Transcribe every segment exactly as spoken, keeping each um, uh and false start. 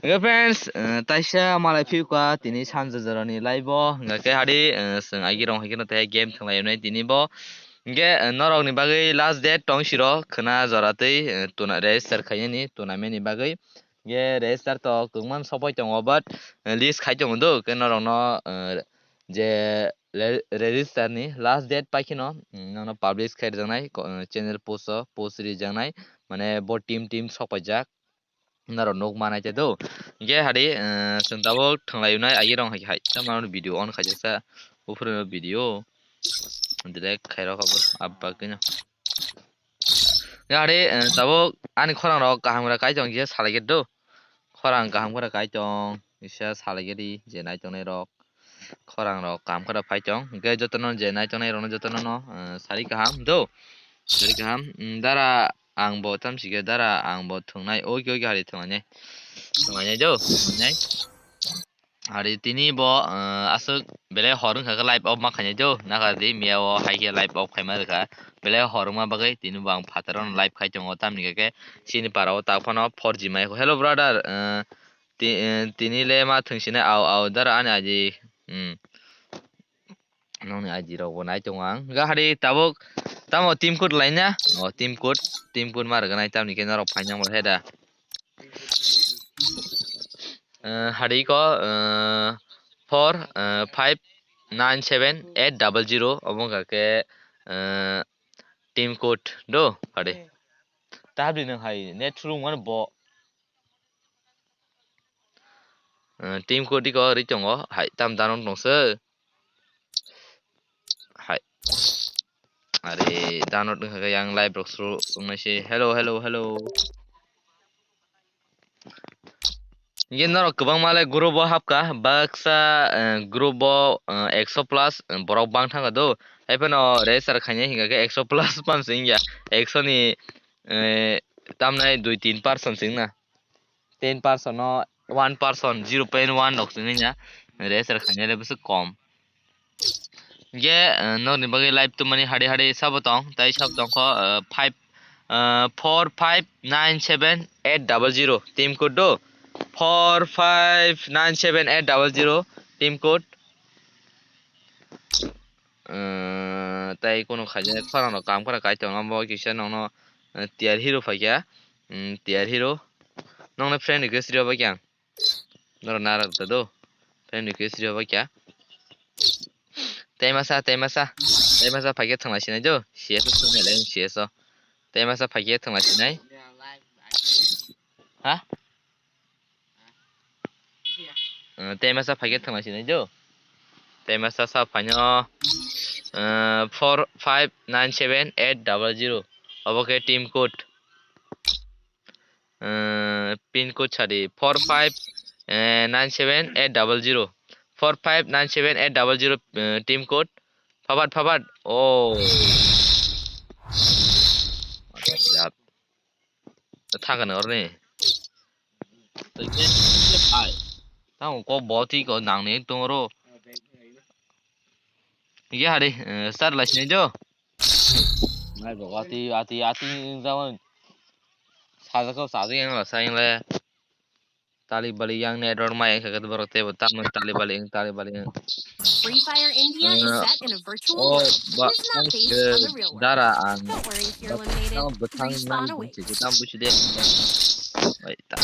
Hwnkhe friends, eh, taisa malai phiyokha tini sanja jorani live o, hwnkhe hadi, eh, chwng agi rong hai kheno tei game thwnglainai tini bo. Hwnkhe, eh, norokni bagwi last date tong siro khwna jora twi, eh, tuna-, register khainani tournament ni bagwi. Hwnkhe register to kwbangma sokpai tongo, but, eh, list khai tongo do, hwnkhe norokno, eh, je re-, register ni last date pai kheno, mm, nono publish khai rwjaknai, ko-, eh, channel post o post rijaknai, mane bo team team sokpaijak. Norok nuk manai te do. Hwnkhe hadi, eh, chwng tabuk thwnglai unai agi rong hai, hai tamo video on khaijak sa. Buphuru video delete khairok abo, abba kino. Ya hadi, eh, tabuk ani khorang rok kaham gra kai tong kisa salai khe do. Khorang kaham gra kai tong kisa salai khe di je nai tongnai rok. Khorang rok kaham khe rok phai tong. Hwnkhe jotono je nai tongnai rokno jotono no, eh, sari kaham do. Sari kaham. Mm, dara ang bo tam sikhe dara ang bo thwngnai. Oke, oke, hari thwngnai. Thwngnai do. Thwngnai. Hari tini bo, eh, aswk belai hor wngkha khe live off ma khainai do. Naka di miya o hai khe live off khaima rwkha. Belai hor wngma bagwi tini bo ang phataro live khai tongo. Tamni khe chini para o tak phano four G mai. Hello brother, eh, Ti-, eh, tini le ma thwngsinai au, au, dara ani aji, hmm. Nongni aji rok bo nai tongo ang. Ga hari tabuk tamo team code laina? O, team code, team code ma rwgwnai tamni khe norok phaina mo he da. Eh, hari ko, eh, four, eh, five nine seven eight double zero omo wngkha khe, eh, team code do hari. Tabri nang hai net thulung mano bo. Eh, team code diko ri tongo, hai tam download tongse. Hai. Are download wngkha khe yang live rok suru tongnai se. Hello, hello, hello. Hingke norok kwbangma le group o hapkha, baksa, eh, group o, eh, ekso plus, eh, borok bang thangkha do. Hai phano register khainai hingkha khe ekso plus panse wngya. Ekso ni, eh, tamnai dui tin percent se wngna. Ten percent no one percent, zero point one rok se wngya. Register khainai le bwswk kom. Hingke, eh, norokni bagwi live tongmani hari hari sabo tong, tai sabo tongkho, eh, five, eh, four five nine seven eight double zero, team code do. Four five nine seven eight double zero, team code. Eh, tai kono khaijak khorang rok kam khora kai tong abo kisa nongno, eh, tier hero phaikha, mm, tier hero. Nongno friend request rw bai khe ang. Norok narak ta do. Friend request rw bai kha. Tei masa, tei masa. Tei masa phaikhe thwngla sinai do. C S o thwngla le C S o. Tei masa phaikhe thwngla sinai. Ha? Eh, tei masa phaikhe thwngla sinai do. Tei masa sa phaino, eh, four five nine seven eight double zero. Obo khe team code. Eh, pin code sadi four five, eh, nine seven eight double zero, four five nine seven eight double zero, eh, team code. Phabat, phabat. Oh. Thangkha na orni. Tamo ko boti ko nangni tongro. Ye hari, eh, sar lai sinai do. Nai bo ati, ati, ati, jawon. Sajak ko sajak yang la, sa yang le. Tali bali yang network ma yang kagak borok tebo tamo tali bali yang, tali bali yang. Free Fire India is set in a virtual world. Who's not based on the real world. Dara ang. Don't worry if you're eliminated. Respawn away. Tam busi de. Hai tam,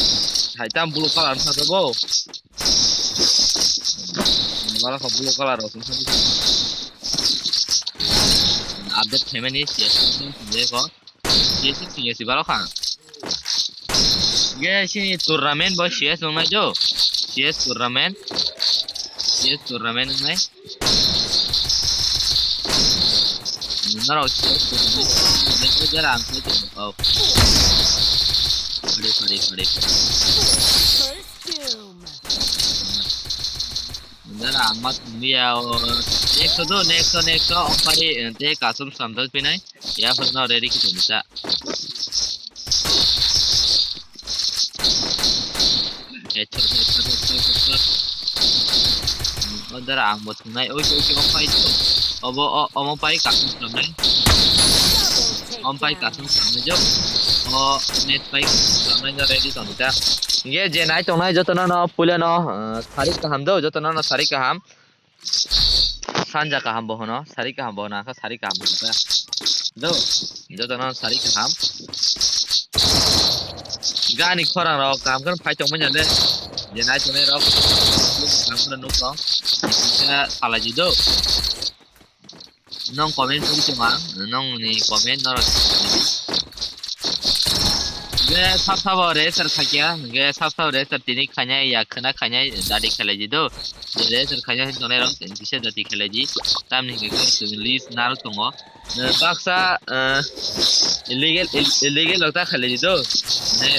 hai tam blue color sa bo. Mala ko blue color ro. Update payment is yes. Ko. C S sing ya si baro kha. Ge sini tournament bo C S nong nai jo. C S tournament. C S tournament nong nai. Naro C S tournament. Jara ang sai jo. Oh. Pare, pare, pare. Dara ang ma thumbiya o. Next do, next, next, ompari, eh, te kasum samdak pinai. Ya, phano ready ki tumsa. Headshot, headshot, headshot, headshot. O dara ang bo thumnai. Oi, oi, oi, ompai. Obo, o, omo pai kasum samnai. Ompai kasum samnai jo. O match bai khamnai no ready tong ta. Hingke je nai tongnai jotono no puila no, eh, sari kaham do, jotono no sari kaham. Sanja kaham bo hono, sari kaham bo hono, angkha sari kaham bo hono ta. Do, jotono sari kaham. Gani khorang rok kaham khe phai tongmani le. Je nai tongnai rok kaham khe nuk rok. Kisa salai di do. Nong comment twi tongma, nong ni comment norok. Ge sab sabo re sir khakya, ge sab sabo re sir tini khanya ya khana khanya dadi khelai di do. Je re sir khanya hin tongnai rok, kisa dadi khelai di. Tamni hingke ke list narok tongo. Eh, baksa, eh, illegal, ill-, illegal rok ta khelai di do. Ne,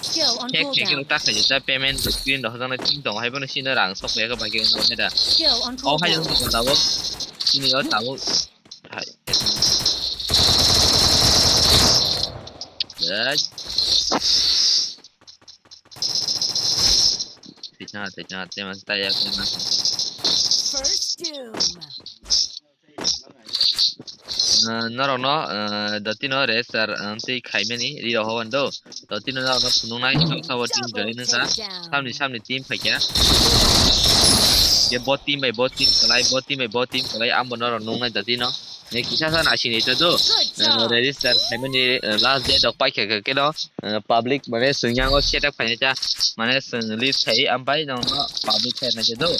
Skill on hack, hack cooldown. Rok ta khelai di, ta payment screen rok hojak nai thing tongo, hai bono sino rang sok ya ke bagi no ne da. Skill on cooldown. Oh, hai jong tongo tabuk. Sini o tabuk. Hai. Yes. Tijang, tijang, tijang, tijang. First doom. Eh, norokno, eh, dotino re sir, eh, twi khaimani ri rok hobon do. Dotino norokno phunuknai sabo team join wngkha. Samni, samni team phaikha. Je bo team bai bo team kwlai, bo team bai bo team kwlai, ambo norok nuknai dotino. Ne kisa sa nasini to do. Eh, register khaimani, eh, last date rok paikha khe keno, eh, public mane swngyango setup khainai ta. Mane swng list khai ampai nongno public khainai do.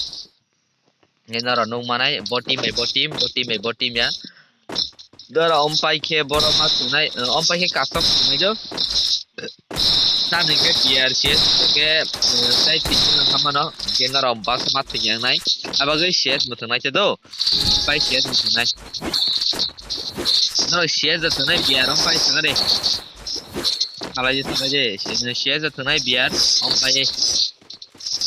Nge norok nukmanai bo team bai bo team, bo team bai bo team ya. Dora ompai khe borok ma tunai, eh, ompai khe custom tunai do. Tamni khe B R C S, khe, eh, tai tini no thamano, khe norok baksa ma thwngya wngnai. Abagwi C S muthungnai se do. Pai C S muthungnai. Norok C S da tunai B R ompai thangare. Salai je, salai je. C S da tunai B R ompai.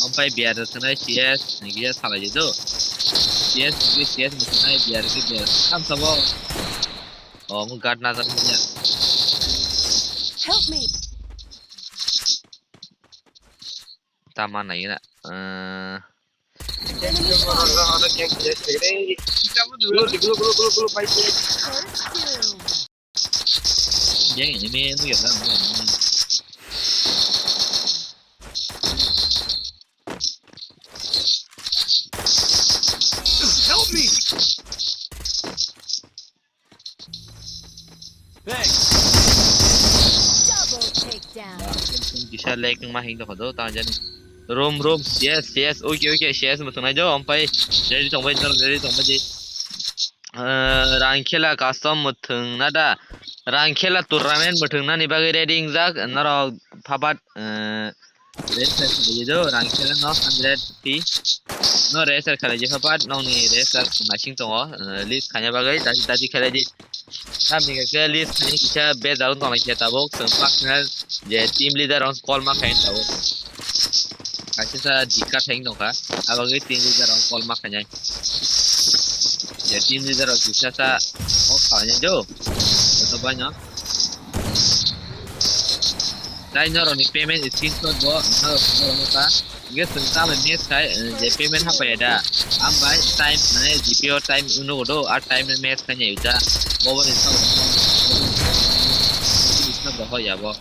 Ampai B R rok thwngnai C S, hingke salai di do. C S, C S ni thwngnai B R ke B R. Kam sabo. Oh, mo guard na jani ya. Help me. Tama na ina. Eh. Enemy spotted. First doom. Yang ini main tuh ya kan. Help me. Thanks. Double takedown. Bisa lag ma hing toko do ta jani. Room, room, C S, C S, okay, okay, C S mo thwngnai do, ampai ready tongbai, ready tongbai di. Eh, Rangkhela custom muthungna da. Rangkhela tournament muthungnani bagwi ready wngjak. Norok phapat, eh, register khalai do. Rangkhela no hundred fee. No register khalai je phapat nokni register nasing tongo. Eh, list khaina bagwi dadi dadi khalai di. Tamni khe list khaini kisa bejak wng tongna khe tabuk. Chwng personal je team leader rok call ma khaini tabuk. Kaisa sa dikkat hai wng tongkha. Abagwi team leader rok call ma khainai. Je team leader rok kisa sa off khainai do. Joto baino. Tai norokni payment screenshot bo norok norok nukha. Hingke chwng tabuk next khai, eh, je payment hapai ya da. Ambai time mane G P O time wngno do, a time match khai nai da. Bobo ni sabo. Bobo ni sabo ya bo.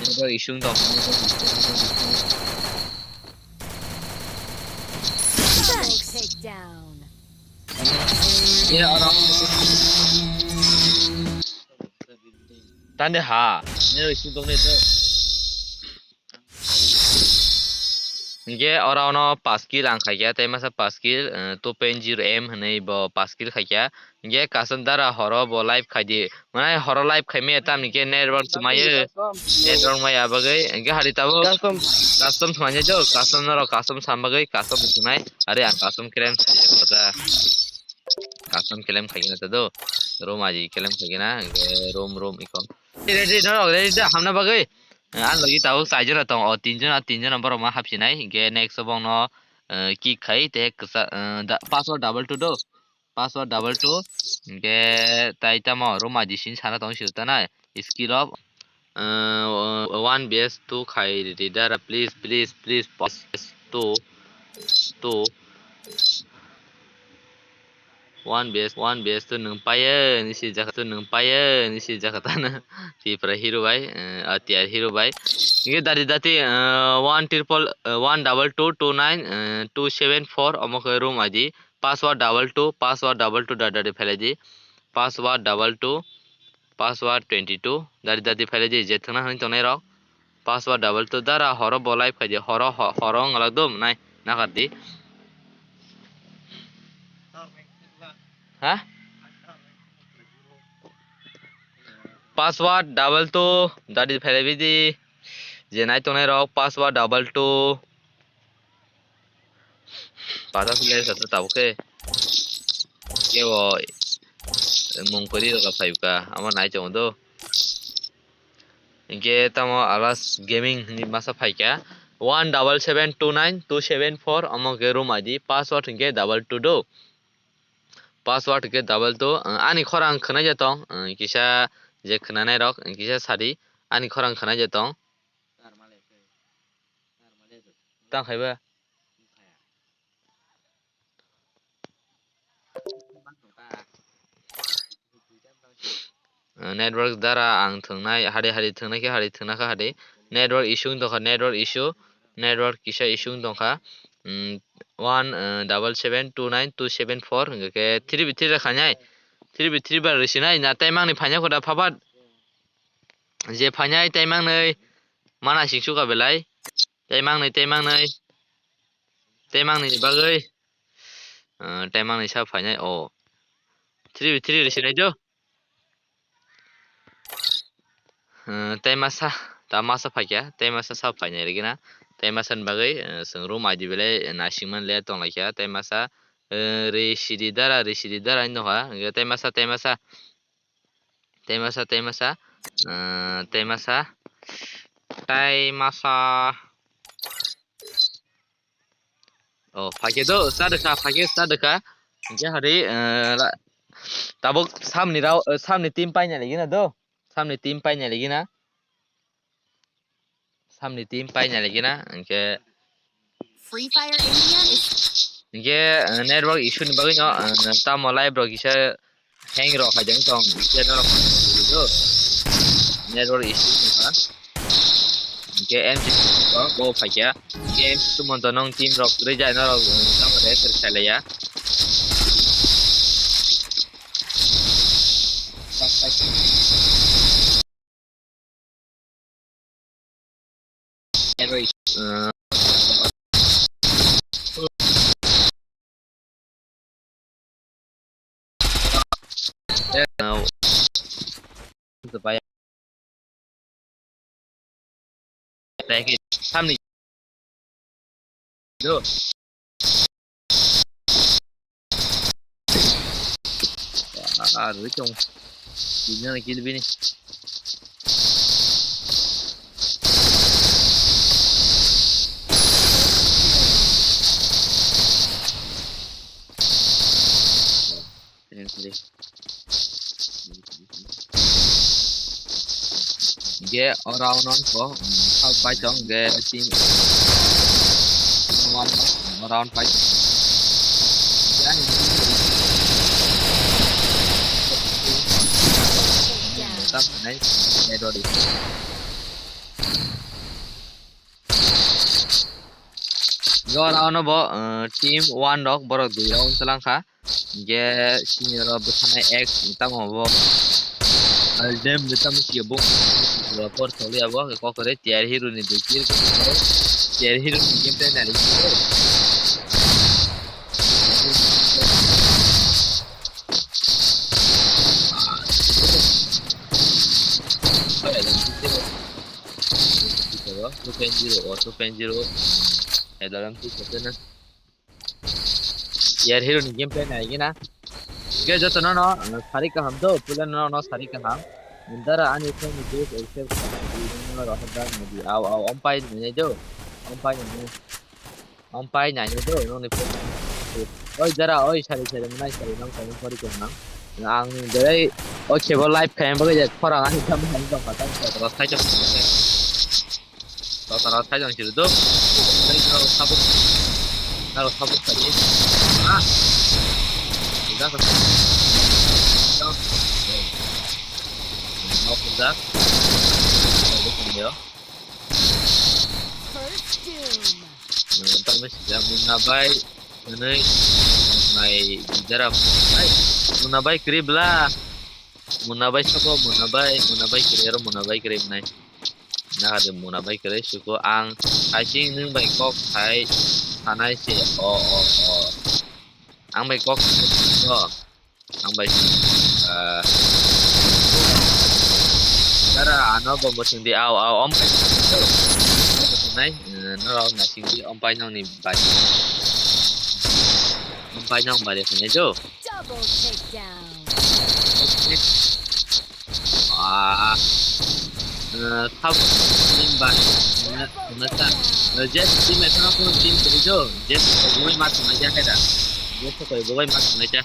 Abo isung dok. Double takedown. Ina oro. Tande ha. Nero isung dok ne to. Hingke oro ono pass kill ang khaikha, tei masa pass kill, eh, two point zero M hinwi bo pass kill khaikha. Hingke custom dara horo bo live khaidi. Mane horo live khaimaya tamni khe network swmaiyo. Network maya bagwi. Hingke hari tabuk custom. Custom swmanya jo, custom norok custom sam bagwi, custom swmai. Are ang custom claim khaidi kosa. Custom claim khaigina ta do. Room aji claim khaigina, hingke room, room iko. Ready, norok ready da, hamna bagwi. Ang logi tabuk chaijon tong, o tinjon, o tinjon borok ma hapsinai, hingke next o bongno, eh, kick khai, te kwsa, eh, da, password double two do, password double two, hingke tai tamo room aji sin sana tong siyo tanai, skill of, eh, one V S two khai ridi dara, please, please, please, two, two. One B S, one B S to nwng paye ni si jaka, to nwng paye ni si jaka tana. Tipra hero bai, eh, ah, T R hero bai. Nge dati dati, eh, one triple, eh, one double two two nine, eh, two seven four omo khe room I D. Password double two, password double two da dati phelai di. Password double two, password twenty two. Dati dati phelai di je thwngna hwnwi tongnai rok. Password double two dara horo bo live khai di, horo ho-, horo wng glak dum nai nakhar di. Ha? Password double two dati phelai bidi je nai tongnai rok password double two. Pada sile sa ta tabuk ke. Ke wo mung kori rok phai ka ama nai chong do. Hingke tamo Alas Gaming hinwi masa phaikha, one double seven two nine two seven four, omo khe room I D, password hingke double two do. Password hingke double two, uh, ani khorang khwnai je tong, uh, kisa je khwnanai rok, uh, kisa sadi, ani khorang khwnai je tong. Tang khaiba. Uh, network dara ang thwngnai, hari hari thwngnai khe hari thwngna kha hari. Network issue wng tongkha, network issue, network kisa issue wng tongkha. Mm, one, uh, double seven two nine two seven four, hingke three B three rwkha nai, three B three bar rwsinai, na tei mangni phaina koda phabat. Je phainai tei mangnwi mana singsuka belai, tei mangnwi, tei mangnwi, tei mangnwi bagwi, uh, tei mangnwi sa phainai o three B three rwsinai do. Uh, tei masa, ta masa phaikha, tei masa sa phainai rigina, tei masa ni bagwi, uh, chwng room I D belai naisingmani le tonglaikha, tei masa, uh, ri sidi dara, ri sidi dara hinwi nokha, hingke tei masa, tei masa. Tei masa, tei masa, ah, tei masa, tei masa. Oh, phaikhe do, sa dekha, phaikhe sa dekha. Hingke hari, eh, la-, tabuk samni rao, eh, samni team paina ligina do. Samni team paina ligina. Samni team paina ligina, hingke Free Fire India is hingke, eh, network issue ni bagwi no, eh, tamo live rok kisa hang rok hai jang tong, hingke norok do. Network issue ni ba. Hingke M C rok bo phaikya. Hingke M C monto nong team rok rejai norok, eh, tamo re ter khailaiya. Samni do. Ah, rui tong. Bini na kill bini. Hingke o round on ko, mm, sab bai tong, hingke team one o round pai tong. Hingke ani tam nai, nai dodi. Hingke o round o bo, eh, team one rok borok dui round selangkha. Hingke sini oro bwthanai X tamo bo. Aldem de tamo siya bo. Por tholi abo kokore tiar hero ni de kill. Tiar hero ni game play nari. Two point zero, oh, two point zero. Edalam tu kotena. Yar hero ni gameplay nai gina. Ge joto no no, uh, sari kaham do, pula no no sari kaham. Dara ani phone ni base accept kana di no no rohor da ni di. Au au ompai ni do. Ompai ni. Ompai ni do no ni phone. Oi dara oi sari sari nai sari nang sari pori ko nang. Ang dai o kebo live kayang bagwi khorang ani kam han dong kha ta ro sai chok. Totara sai jang siri do. Sai jang sabuk. Naro sabuk tadi. Ah. Nokjak. Tamo sijak muna bai hwnwi nai jara bai muna bai kwrwi bla. Muna bai sabo muna bai, muna bai kwrwi aro muna bai kwrwi wngnai. Nahade muna bai kwrwi suko ang kaising nwng bai kok sai sanai se o o o. Ang bai kok sai o. Ang bai ah, dara ano bo muchung di au au om bai. Nai, eh, norok naising di om pai nong ni bai. Om pai nong bai de khane jo. Double takedown. Ah, eh, thap team ba na na ta. Eh, Jet team e thana kono team kiri jo. Jet ko boi mat mai ja keda. Jet ko boi mat mai ja.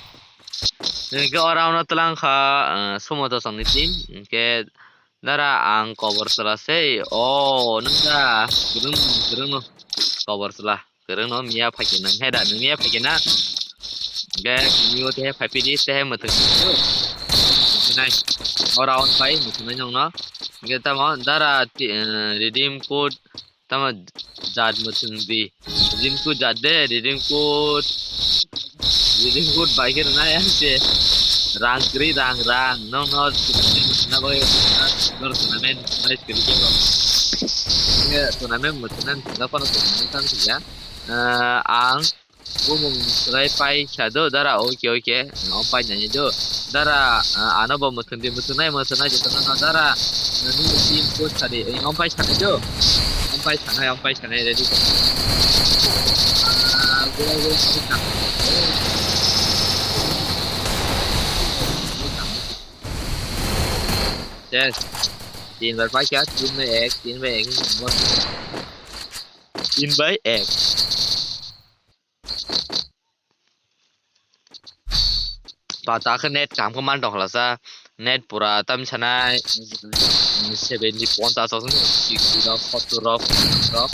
Ke ora ono tlang kha, eh, sumo to song ni team. Ke dara ang kobor sala sei. Oh, nang da. Gerung gerung no. Kobor sala. Kwrwngno miya phaikhe nang he da, nang miya phaikhe na. Ge kini o tehe phaiphidi, tehe mwthang. Nai. O round pai mwthang nai nongno. Ge tamo dara ti-, eh, redeem code tamo jat mwthang di. Redeem code jat de, redeem code. Redeem code bai khe rwnai ang se. Rang kwrwi rang, rang. Nongno na bai, nor tournament, nai kwrwi khe bo. Nge tournament mwthang nang, na kono tournament tang khe ya. Ah, ang bumung swlai pai sa do, dara, oke, oke, om pai nai do, dara, ah, ano bo mwthang di, mwthang nai, mwthang nai, joto no, dara, nini team coach sa di, eh, om pai sa nai do, om pai sa nai, om pai sa nai, ready. Ah, gua, gua, gua, gua. Yes. Tin bar pai kya, tin bai ek, tin bai ek, tin bai ek. Pata khe net kaham khe man tong khlasa, net pura tam sanai seventy, ponchash rok, sixty rok, sottor rok, rok.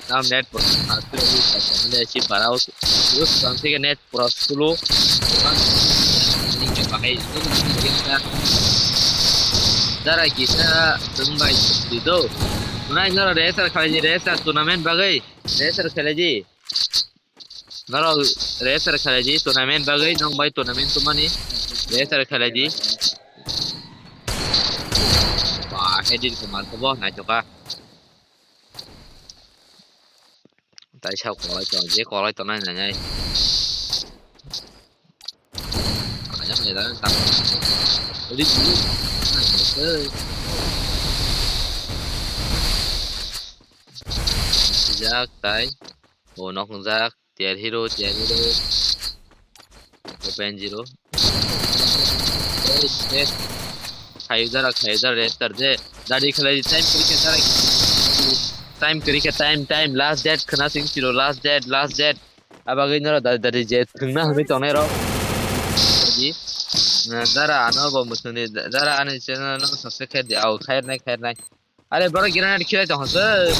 Tam net pura thirty rok, si para o, o sam thike net pura slow. Dara kisa tong bai di do. Nai noro racer khalai di, racer tournament bagwi, racer khalai di. Norok racer khlai di, tournament bagwi, nong bai tournament tumani racer khlai di. Ba, heading se mar khobo, naithoka. Tai sa kolai to, je kolai to nai nai nai. Ajak le dan tak. Ready dulu. Nai nai. Sijak tai. O nok jak. Tier hero, tier hero. Open zero. Khayu dara, khayu dara, rest tar je. Dari khalai di, time kwrwi khe dara. Time kwrwi khe, time, time. Last death khna sing siro, last death, last death. Abagwi noro dari, dari je thwngna hwnwi tongnai rok. Di, eh, dara ano bo muchungni, dara ani channel no subscribe khe di, au khair nai, khair nai. Are borok granate khilai tong se.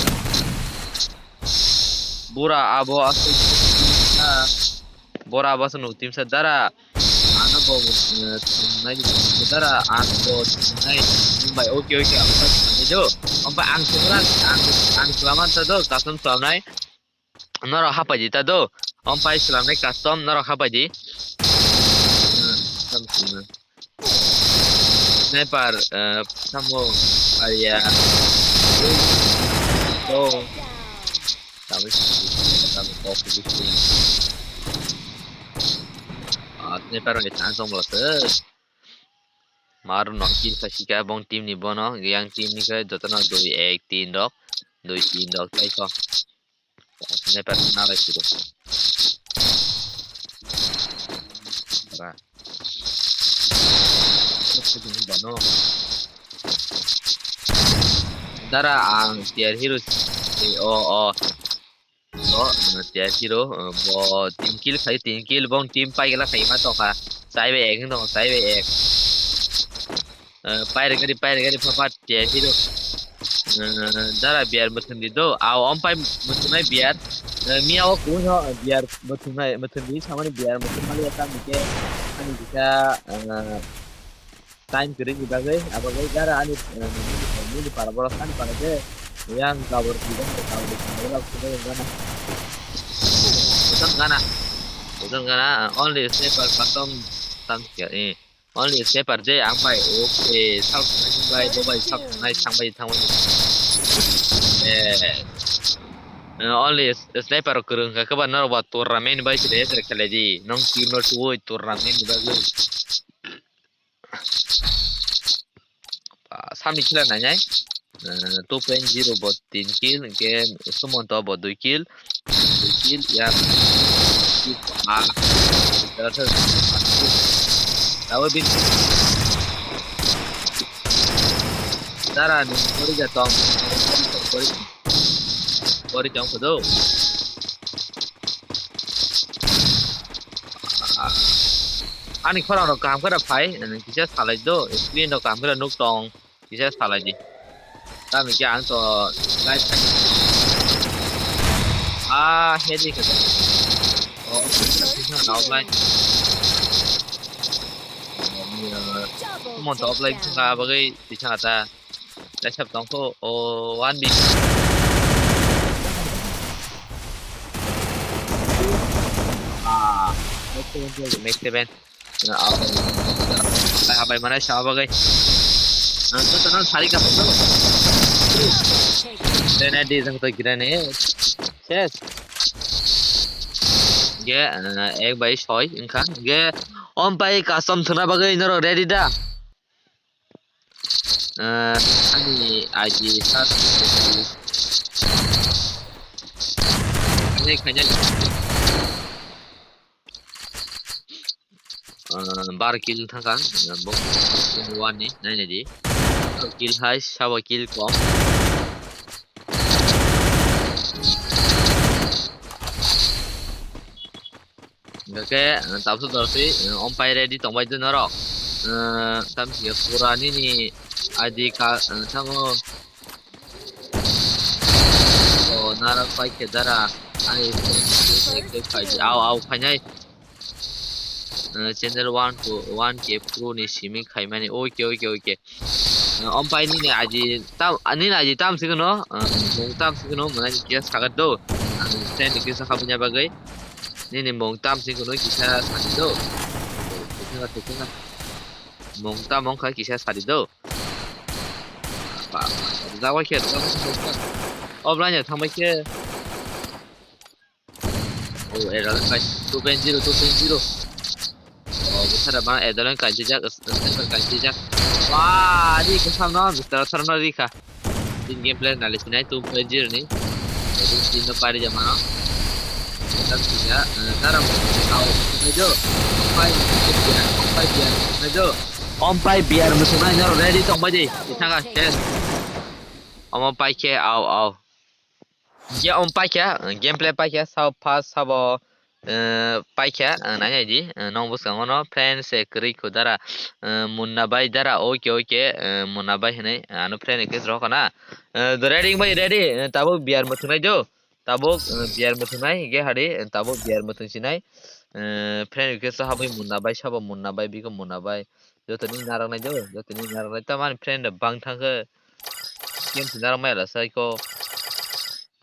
Bura abo aswk. Bura abo aswk nuk team sa dara. Ano bo, eh, thumnai dara, ano bo thumnai. Bai, okay, okay, ang sa thumnai do. Ompa ang sumra, ang, ang sulaman sa do, custom sulamnai. Norok hapai di ta do. Ompai slamnai custom norok hapai di. Sniper, eh, samo, aya. Oh. Tabi, tabi, tabi, tabi. Ah, sniper ni tan song lo se. Mar no kill sa sika bong team ni bono, yang team ni khe jotono dui ek tin rok, dui tin rok tai ko. Sniper na lai siro. Ba. Bano. Dara ang tier hero. O, o. O, tier hero. Bo tin kill khai, tin kill bong team pai gela khai ma tokha. Sai be ek dong, sai be ek. Eh, paire gari, paire gari, papa, tiya hero. Eh, dara biar muthun di do. Au, om pai muthun nai biar. Eh, miya o kuno, eh, biyar muthungnai, muthungdi samani biyar muthungmani ya tamo khe ani kisa, eh, time kwrwini bagwi, abo bagwi jara ani, eh, nini, nini para borok ani para khe yang kabur tidak kabur tidak gana. Bukan gana. Bukan gana, eh, only sniper custom tam kya, eh. Only sniper je ang bai, okay, sak nai bai, bo bai sak nai sang bai thang bai. Eh, eh, only sniper kwrwng kha khe ba norok ba tournament bai se de khelai di. Nong team no tuwi tournament bai. Ah, samni khela nai nai. Eh, two point zero bo tin kill, hingke Sumonto bo dui kill, dui kill, ya, kill, ah, tabo bin, dara ni pori ja tong, pori tong, pori tong, pori tong, pori tong, pori tong, pori tong, pori tong, pori tong. Ah, ani khorang rok kaham khe da phai, kisa salai do, screen rok kaham khe da nuk tong, kisa salai di. Tamo khe ang to live khai. Ah, heavy khe. Oh, kisa na offline. Mo to offline kha bagwi kisa ta. Lai sap tong kho, o, one B. Ah, next event, next event. Ah, habai, habai, mana siya bagay. Ah, ito, ito, sari ka pa to. Grenade, isang to grenade. Yes. Ge, ah, ek bai soi, inka. Ge, om pai custom thuna bagay, noro ready da. Eh, ani I D search. Ani kanya. Eh, bar kill thangka, eh, bo, bo wani, nai nai di. Kill hai, sabo kill kom. Hingke, eh, tabuk dorsi, eh, ompai ready tongbai de norok. Eh, tamsi pura nini I D ka, eh, tamo. O, narok pai khe dara. Ani, au, au, khainai. Eh, channel one to one K pro ni simi khaimani. Okay, okay, okay. Eh, ompai nini I D tam, nini I D tam sikono, eh, mung tam sikono, mwnai kisa sagat do. Ang friend kisa khabunya bagwi. Nini mung tam sikono kisa sadi do. Mung tam wngkha kisa sadi do. Ba, ba, ba, ba, ba, ba. Offline ya thangbai khe. Oh, Adolescent kai, two point zero, two point zero. Oh, bwsara ba Adolescent kai jijak, sniper kai jijak. Wah, di kesam no, Mister Asar no rikha. Din gameplay nali sinai two point zero ni. Din din no pari jama no. Tam sija, eh, tara mo, au, jo. Pai, pai, pai, jo. Om pai biar musunai no ready tong bai di. Ithaka, yes. Omo pai khe, au, au. Je om paikha, gameplay paikha, sabo first sabo, eh, paikha, eh, nai nai di, eh, nong bwskango no friend se kwrwi kho dara, eh, Munna bai dara, okay, okay, eh, Munna bai hinui, eh, ano friend request rw khana. Eh, do ready bai ready, eh, tabuk biar muthungnai do, tabuk, eh, biar muthungnai, ge hari, eh, tabuk biar muthung sinai, eh, friend request habwi Munna bai sabo Munna bai, biko Munna bai, joto ni narwk nai do, joto ni narwk nai, tamani friend rok bang thangkhe. Game se narwk maya rasa iko,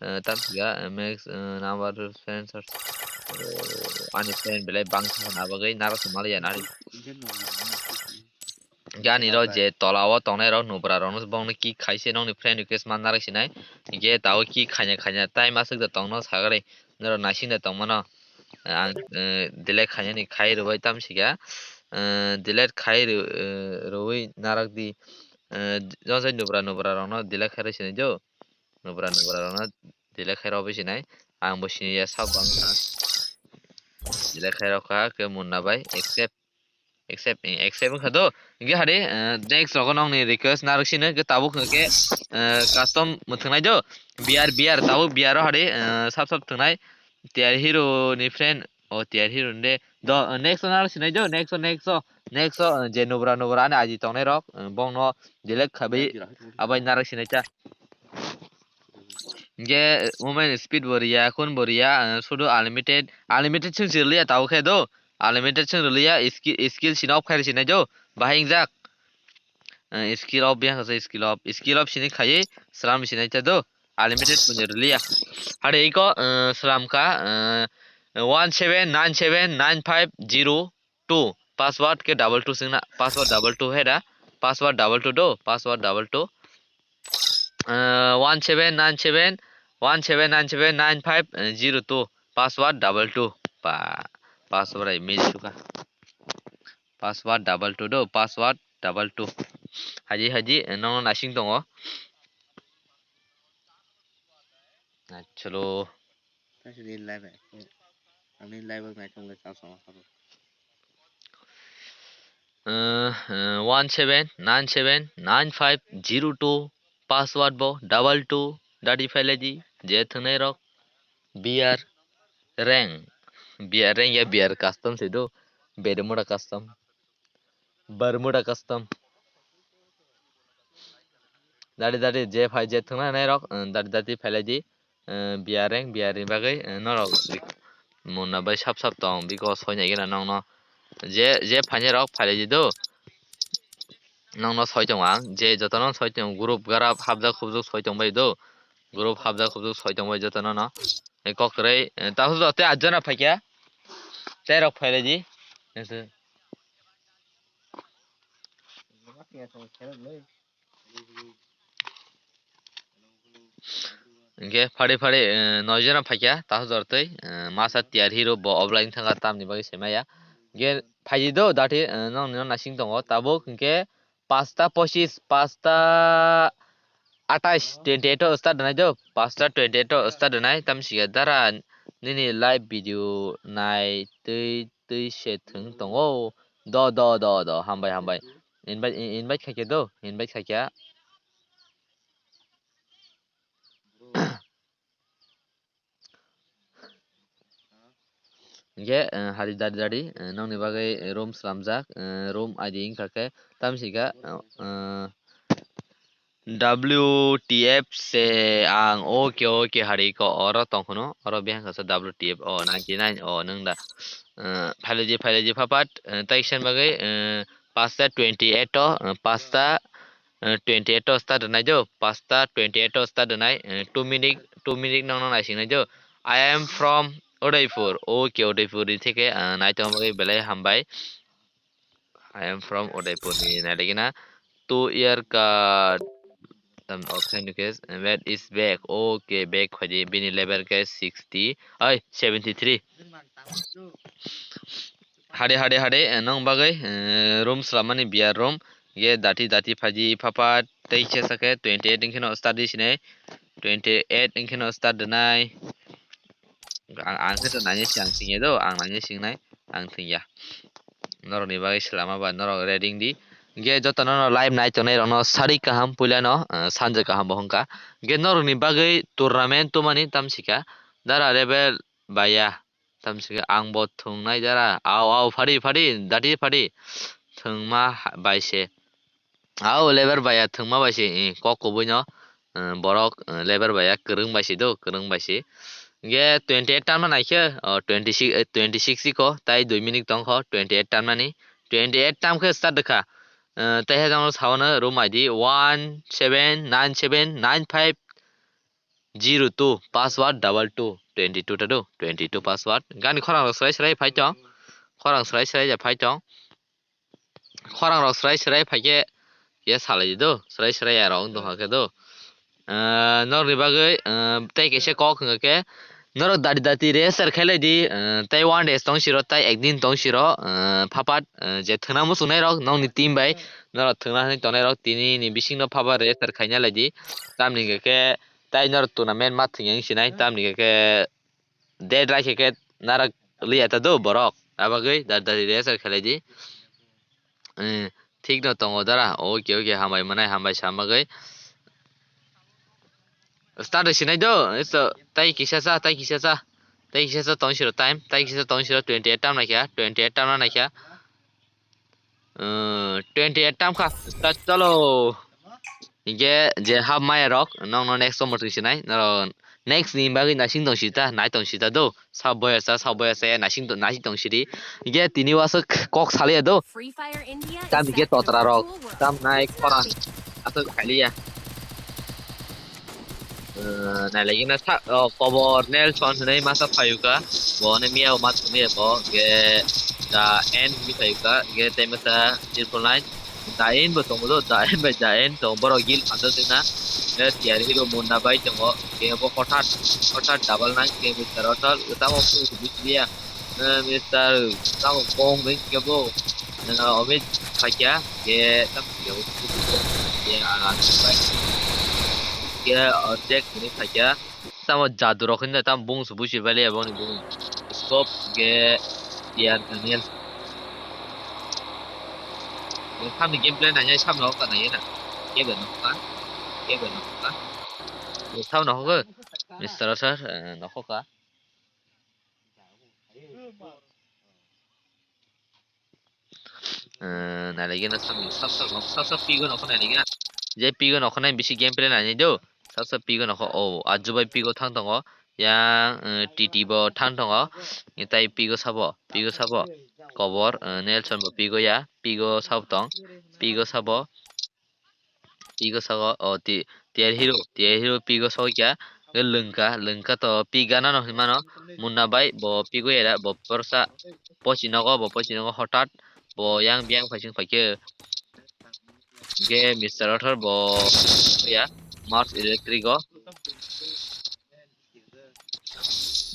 eh, tam siya, eh, max, eh, number friends are, oh, ani friend belai bang thang na bagwi narwk se mali ya nari. Gani rok je tola o tongnai rok nubra rok no bong no kick khai se nokni friend request man narwk sinai. Ge tao kick khaina khaina time aswk da tong no sagari norok naising da tong mano. Ang, eh, delete khainani khai rwbai tam siya, eh, delete khai rw-, eh, rwui narwk di. Eh, jonsai nubra nubra rokno delete khai rw sinai do. Nubra nubra rokno delete khai rw sinai. Ang bo sini ya sab bang kha. Delete khai rw kha ke Munna bai accept, accept, eh, accept wngkha do. Hingke hade, eh, next rogo nongni request narwk sino ke tabuk hingke, eh, custom mwthwngnai do. B R, B R tabuk B R o hade, eh, sab sab thwngnai. T R Hero ni friend, o T R Hero ni de. Do, eh, next o narwk sinai do, next o, next o, next o, eh, je nubra nubra ani I D tongnai rok, eh, bongno delete khabi abai narwk sinai ta. Hinkhe movement speed bo riya, kun bo riya, ah, sudu unlimited, unlimited chwng si rwliya tabuk khe do, unlimited chwng rwliya, skill, skill sino off khairi sinai do, bahai wngjak. Ah, skill off biyang kasa skill off, skill off sini khaiwi slam sinai ta do, unlimited puni rwliya. Hade iko, ah, slam kha, ah, one seven nine seven nine five zero two, password khe double two singna, password double two heda, password double two do, password double two. Ah, one seven nine seven, one seven nine seven nine five zero two, password double two. Pa, password ai mil suka. Password double two do, password double two. Haji, haji, eh, nono nasing tongo. Chalo. Ani live, ani live naitongo chao chao. Uh, uh, one seven nine seven nine five zero two, password bo double two, dadi phailai di, je thwngnai rok, B R rank, B R rank ya B R custom se do, Bermuda custom, Bermuda custom. Dadi dadi je phai je thwngnai rok, uh, dadi dadi phailai di. Eh, B R rank, B R ni bagwi, eh, norok muna bai sap sap tong, biko soi nai gena nongno. Je, je phainai rok phailai di do. Nongno soi tongo ang, je jotono soi tongo, group garap hapjak hupjak soi tong bai do. Group hapjak hupjak soi tong bai jotono no. Eh, kok kwrwi, eh, taso joto tei atjona phaikya. Tei rok phailai di. Hinkhe phari phari, eh, noi jona phaikha, taso jortwi, eh, masa tiyar hero bo offline thangkha, tamni bagwi se maya. Hinkhe phaidi do dati, eh, nokni no nasing tongo, tabuk hinkhe pasta pochis, pasta atais, twenty eight o start rwnai do, pasta twenty eight o start rwnai, tamsika dara nini live video nai twi twi se thwng tongo, do, do, do, do, hambai, hambai. Invite, invite khaikhe do, invite khaikhe. Hinkhe, eh, hari dari dari, eh, nokni bagwi room slamjak, eh, room I D wngkha khe tamsika, eh, W T F se ang okay, okay hari ko oro tongkhono, oro bihang kasa W T F o ninety nine o nwng da, eh, phailai di, phailai di phapat, eh, tai kisa bagwi, eh, pasta twenty eight o, eh, pasta, eh, twenty eight o start rwnai do, pasta twenty eight o start rwnai, eh, two minute, two minute nokno naising nai do. I am from Udaipur. Okay, Udaipur ni theke, eh, naitong bagwi belai hambai. I am from Udaipur ni nailagina. Two year ka tam option ke where is back. Okay, back khaidi bini level ke sixty, ai, seventy three. Hade, hade, hade, eh, nong bagwi, eh, room slamani B R room. Ye dati, dati phaji phapa tei khe sake twenty eight wngkheno start di sinai. Twenty eight wngkheno start dinai. Ang, ang khe to nangya si ang singya do, ang nangya singnai, ang thwngya. Norokni bagwi swlama ba norok ready wng di. Hinkhe jotono no live nai tongnai rokno sari kaham puila no, eh, sanja kaham bo hwnka. Hinkhe norokni bagwi tournament tumani tamsika. Dara level baya. Tamsika ang bo thwngnai dara. Au, au, phadi, phadi, dati phadi. Thwngma ha-, bai se. Au, level baya thwngma bai se, eh, kok kubui no, eh, borok, eh, level baya kwrwng bai se do, kwrwng bai se. Hinkhe twenty eight tamna naikhe, oh, twenty six, eh, twenty six iko, tai dui minute tongkho, twenty eight tamnani. Twenty eight tamkhe start kha. Eh, tei hai jang sao no room I D one seven nine seven nine five zero two, password double two, twenty two ta do, twenty two password. Gani khorang rok srai srai phai tong. Khorang srai srai ja phai tong. Khorang rok srai srai phai khe ye salai di do. Srai srai ya rok wng tong kha khe do. Ah, norokni bagwi, ah, tei kaisa kok hwnka khe norok dati dati register khailai di, ah, tei one days tong siro, tei ekdin tong siro, ah, phapat, ah, je thwngna muchungnai rok nokni team bai norok thwngna hinwi tongnai rok tini ni bisingno phapat register khaina lai di. Tamni hwnkhe khe tei norok tournament ma thwngya wng sinai, tamni hwnkhe khe dead rai khe khe narak liya ta do borok. Abagwi da-, da-, register khlai di. Eh, thik no tongo dara. Okay, okay, hambai manai, hambai sa bagwi. Start sinai do. Isto, tai kisa sa, tai kisa sa. Tai kisa sa tong siro time. Tai kisa tong siro twenty eight tam naikha. Twenty eight tam naikha. Uh, twenty eight tam kha. Start chalo. Hinkhe je hap maya rok nokno next o mwtwi sinai. Norok Next ni bagwi naising tong sita, nai tong sita do. Sa boya sa, sa boya sa, naising to-, naising tong siri. Ge tini waso k-, kok saliya do. Tam ge totra rok, tam nai khorang. Aswk khailiya. Eh, nailagina sa, oh, kobor Nelson hinwi masa phayuka. Bo ne miya ma thumwi bo ge da end hinwi phayuka. Ge tei masa triple nine. Dain bo tongo do, Dain bai Dain tongo, borok gil phansa sina. Eh, tiar hero Munna bai tongo, kebo hothat, hothat double nine, ke Mister Othal, tamo phung se bisliya. Eh, Mister tamo kong bai kebo, eh, Omit Sakya, ke tamo kebo, ke, ah, ke, ah, Jack ni Sakya. Tamo jadu rok hinwi tamo bung se busi bali abo ni bung. Scope ge tiar Daniel. Samni gameplay nainai samno ka nai na. Kebe no ka. Kebe no ka. Samno ho. Mister Sir, eh, no ka. Eh, nailagina samni sab sab nok, sab sab pigo nokho nailagina. Je pigo nokho nai bisi gameplay nainai do. Sab sab pigo nokho. Oh, Ajubai pigo thang tongo. Yang, eh, T T bo thang tongo. Tei pigo sabo, pigo sabo. Kobor, eh, Nelson bo pigo ya, pigo sabo tong. Pigo sabo. Pigo sago, o, ti-, tiar hero, tiar hero pigo sago kya, ge lwngka, lwngka to pigana no hinmano, Munna bai, bo pigo era, bo porsa, pochi nogo, bo pochi nogo hothat, bo yang biyang phaising phaikhe, ge Mister Othar bo ya, Mars Electric o.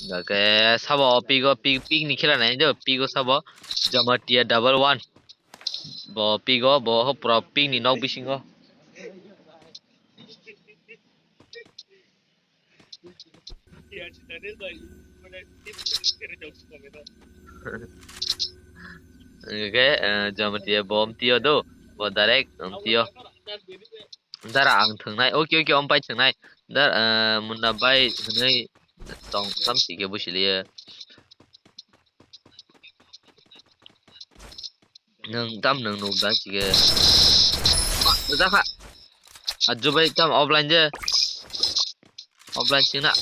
Oke, sabo pigo, pig, pig ni khela nai do, pigo sabo, Jamatia double one. Bo pigo, bo ho pura pig ni nok bisingo. Oke, eh, Jamatia bo mtio do, bo direct mtio. Dara ang thwngnai, oke, oke, om pai thwngnai. Dar, eh, Munna bai hwnwi tong tam si khe busi liye. Nwng tam nwng nuk dan si khe. Ma, jakha. Aju bai tam offline je. Offline singna.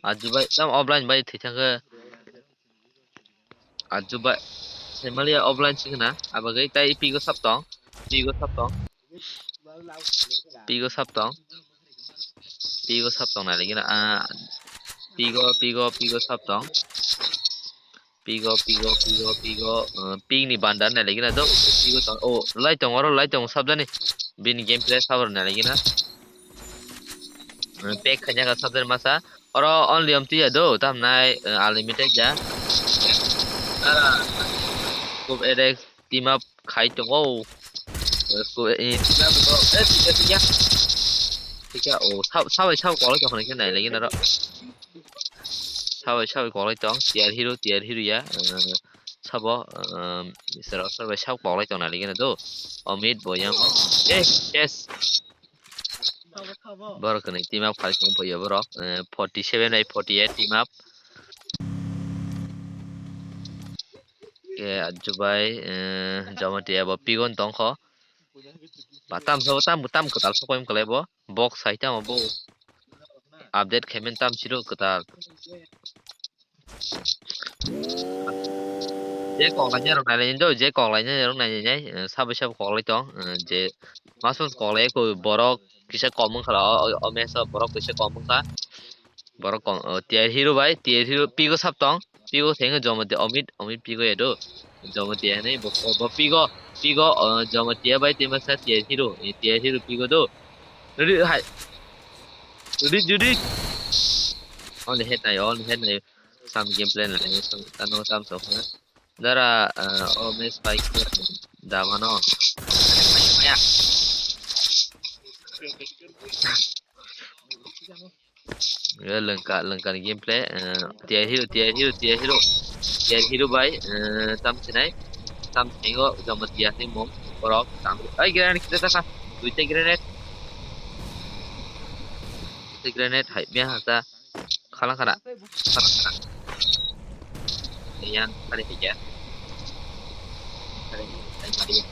Aju bai tam offline bai thwi thangkhe. Aju bai. Semalia offline singna. Abagwi tai pigo sap tong. Pigo sap tong. Pigo sap tong. Pigo sap tong nai lagi na. Ah, pigo, pigo, pigo sap tong. Pigo, pigo, pigo, pigo, eh, pig ni bandar nai lagi na do. Pigo tong. Oh, lai tong oro, lai tong sap jani. Bini gameplay sab nai lagi na. Eh, pack khanya ka sap jani masa. Oro only om tiya do, tam nai, eh, unlimited ya. Scope Adex team up khai tongo. Scope, eh, team up to, eh, tiga, tiga. Tiga, oh, sab, sabai sab kolai tong khe nai lagi na ro. Sabai sabai kolai tong, tiar hero, tiar hero ya. Eh, sabo, eh, Mister Oscar bai sab kolai tong nai lagi na do. Omit bo yang. Eh, yes. Borok kwnwi team up khai tong phaio borok, eh, forty seven bai forty eight team up. Ke Ajubai, eh, Jamatia bo pigon tongkho. Ba tam sabo tam, tam kwtal sokoi wngkha le bo. Box hai tamo bo. Update khaimani tam siro kwtal. Je koklainai rok nailai do, je koklainai rok nailai, eh, sabai sabo koklai tong, eh, je masuk koklai ko borok kisa kom wngkha o, o, o match o borok kisa kom wngkha. Borok kom, o, tiar hero bai, tiar hero pigo sap tong, pigo thengkhe Jamatia Omit, Omit pigo ya do. Jamatia hinwi bo, bo pigo, pigo, o, Jamatia bai team sa tiar hero, eh, tiar hero pigo do. Ready, hai. Ready, ready. Only head nai, only head nai. Sam gameplay nai, sam, tano sam sok na. Dara, eh, o match bai khe damano. Maya. Lengka, lengka ni gameplay, eh, tiar hero, tiar hero, tiar hero. Tiar hero bai, eh, tam sinai. Tam sinai go, Jamatia ni mom, borok, tam. Ai, grenade kita taka. Duita grenade. Duita grenade, hai, biya hasa. Khalang khana. Khalang khana. Yang kali aja. Kali aja.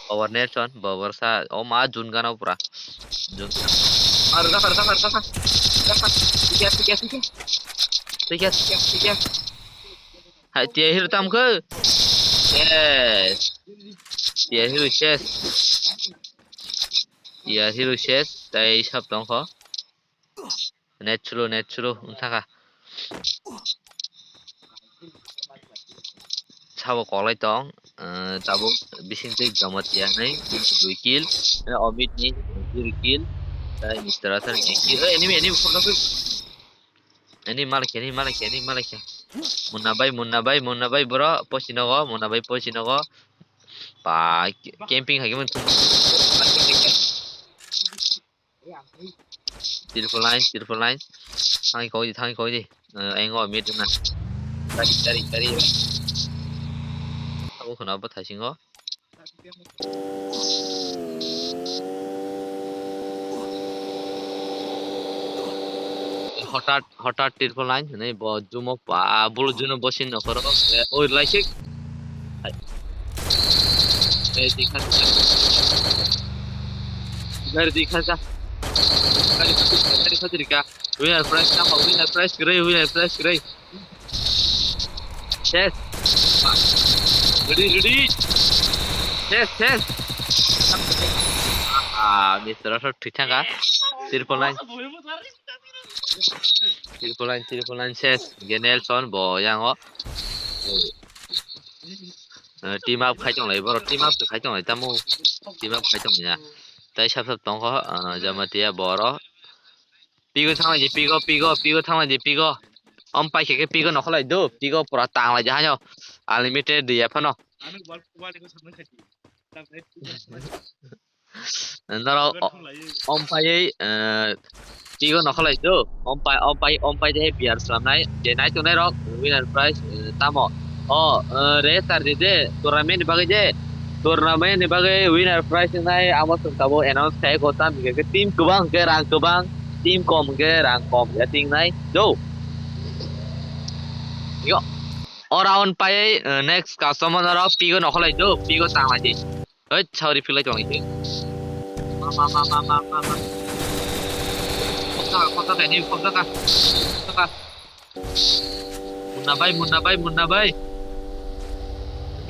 Power Nelson, power sa, o ma jun gana pura. Jun gana. Ar, dakar, dakar, dakar. Dakar. Tiga, tiga, tiga. Tiga, tiga, tiga. Hai, tiya hero tam khe. Yes. Tiya hero ses. Tiya hero ses. Tai sab tong kho. Net slow, net slow. Wng thaka. Sabo kolai tong, eh, tabuk bising twi Jamatia hinwi dui kill, eh, Omit ni zero kill, tei Mister Arthur ni ek kill. Eh, enemy, enemy, phone rok. Enemy malakya, enemy malakya, enemy malakya. Munna bai, Munna bai, Munna bai bro, pochi nogo, Munna bai pochi nogo. Pa, camping hai khe mun. Triple line, triple line. Thangwi koi di, thangwi koi di. Eh, engo mid na. Tari, tari, tari. Abo khuna bo thaisingo. Hotat, hotat triple line hinwi bo jumo pa, bulu juno bosin nokhoro. Eh, oi, laisik. Hai. Eh, dikha, dikha. Gari dikha sa. Gari khatirika. Winner prize tamo, winner prize kwrwi, winner prize kwrwi. Ses. Ready, ready. Ses, ses. Ah, Mister Arthur thwi thangkha. Triple line. Triple line, triple line ses. Ge Nelson bo yango. Eh, team up khai tonglai, borok team up khai tonglai tamo. Team up khai tonglai ya. Tai sab sab tongkho, ah, Jamatia boro. Pigo thanglai di, pigo, pigo, pigo thanglai di, pigo. Om pai khe khe pigo nokhorlai do, pigo pura tanglai di haino. Unlimited di ya phano. Norok o-, om paiwi, eh, pigo nokhorlai do. Om pai, om pai, om pai de biar slamnai. Je nai tongnai rok winner prize, eh, tamo. O, eh, register di de, tournament ni bagwi de. Tournament ni bagwi winner prize wngnai amo chwng tabuk announce khai ko, tam hwnkhe team kwbang hwnkhe rang kwbang, team kom hwnkhe rang kom ya tingnai do. Yo. O round pai, eh, next customer norok pigo nokhorlai do, pigo tanglai di. Hoi, sauri philai tong ite. Ma, ma, ma. Khopta, khopta, khopta, khopta. Munna bai, Munna bai, Munna bai.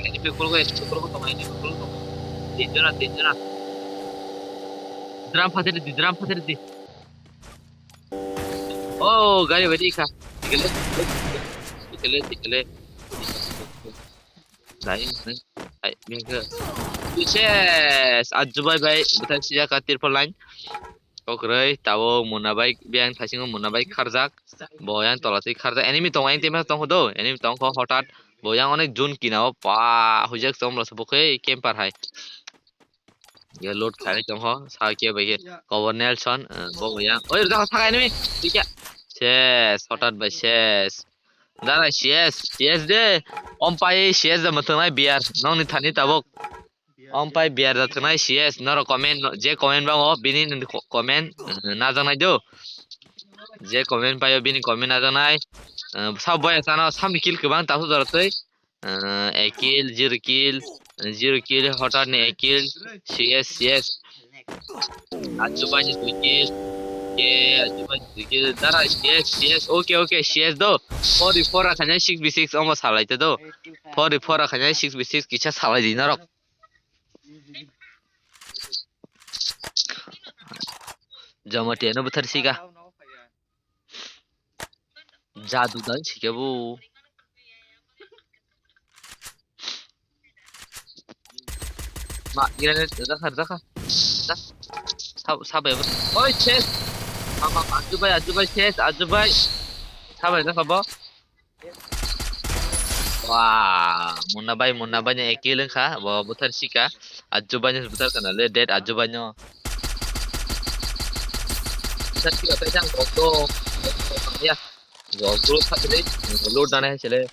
Ini pukul gue, pukul gue tong, ini pukul gue tong. Tinjona, tinjona. Drum phater di, drum phater di. Oh, gari badi kha. Tikele, tikele, tikele. Dai, dai. Ai, mega. Yes, ajubai bai, butai sijak ka triple line. Okroi, tabuk Munna bai, biyang thaisingo Munna bai kharjak. Bo yang tola twi kharjak. Enemy tongo, yang team tong do. Enemy tong kho hotat. Bo yang onek jun kina o pa, hujak chom lo se bo khe camper hai. Ya load khai tong kho, sa ke bai ke. Cover Nelson, eh, bo bo yang. Oi, da thang enemy. Tikya. Ses, hotat bai ses. Dara C S, C S de. Om pai C S da muthungnai biar. Nongni thani tabuk. Om pai biar da thungnai C S. Noro comment, je comment bango, bini ni ko-, comment, eh, najaknai do. Je comment paio, bini comment najaknai. Eh, sa boya sana, samni kill kwbang, tasu doro twi. Eh, ek kill, zero kill, zero kill, hotar ni ek kill, C S, C S. Achubai ni dui kill. Ye, achubai ni dui kill. Dara, C S, C S. Okay, okay, C S do. Four v four akhainai six v six omo salai te do. Four v four akhainai six v six kisa salai di norok. Jamatia no buthar sika. Jadu dan sika bu. Ma, granate, dakha, dakha. Dak-, sab-, sabai bo. Oi, ses. Ma, ma, ma, ajubai, ajubai, ses, ajubai. Sabai, dakha bo. Wah, Munna bai, Munna bai ni ek kill wngkha, bo buthar sika. Ajubai ni buthar kana le, dead ajubai no. Buthar sika, tai jang kok to. Ya. Go, go, loot dana hai sele.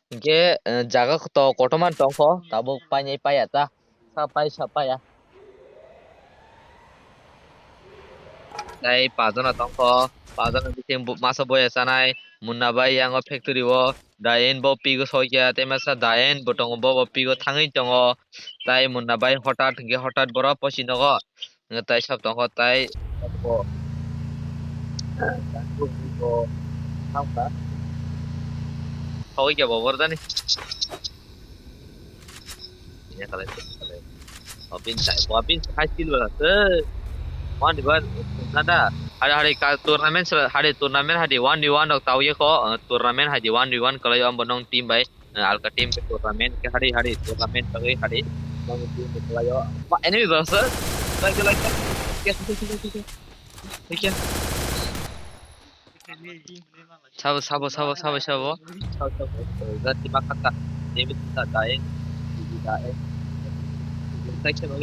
Hingke, eh, jaga to kotorma tongkho, tabuk painai paiya ta, sa pai sa paiya. Tai pajana tongkho, pajana bising bu-, masa boya chanai, Munna bai yango factory o, Dayen bo pigo sokya, tei masa Dayen bo tongo, bo bo pigo thangwi tongo, tai Munna bai hotat hingke hotat borok pochi nogo, tai sab tongkho, tai. Thangkha. Thawikya bo bordani. Ini khalai, khalai. Obin sai, obin sai skill wala se. One v one nada. Hari hari ka tournament sera, hari tournament hari one v one rok tawikya ko, eh, tournament hari one v one kalai ambo nong team bai. Eh, alka team ke tournament ke hari hari tournament ke hari. Nong team ke kalayo. Ma enemy bro sir. Like like. Yes yes yes yes. Like. Sabo sabo sabo sabo sabo. Sabo sabo. Eh, zati makata. Enemy ta dai. Dai. Like sabo.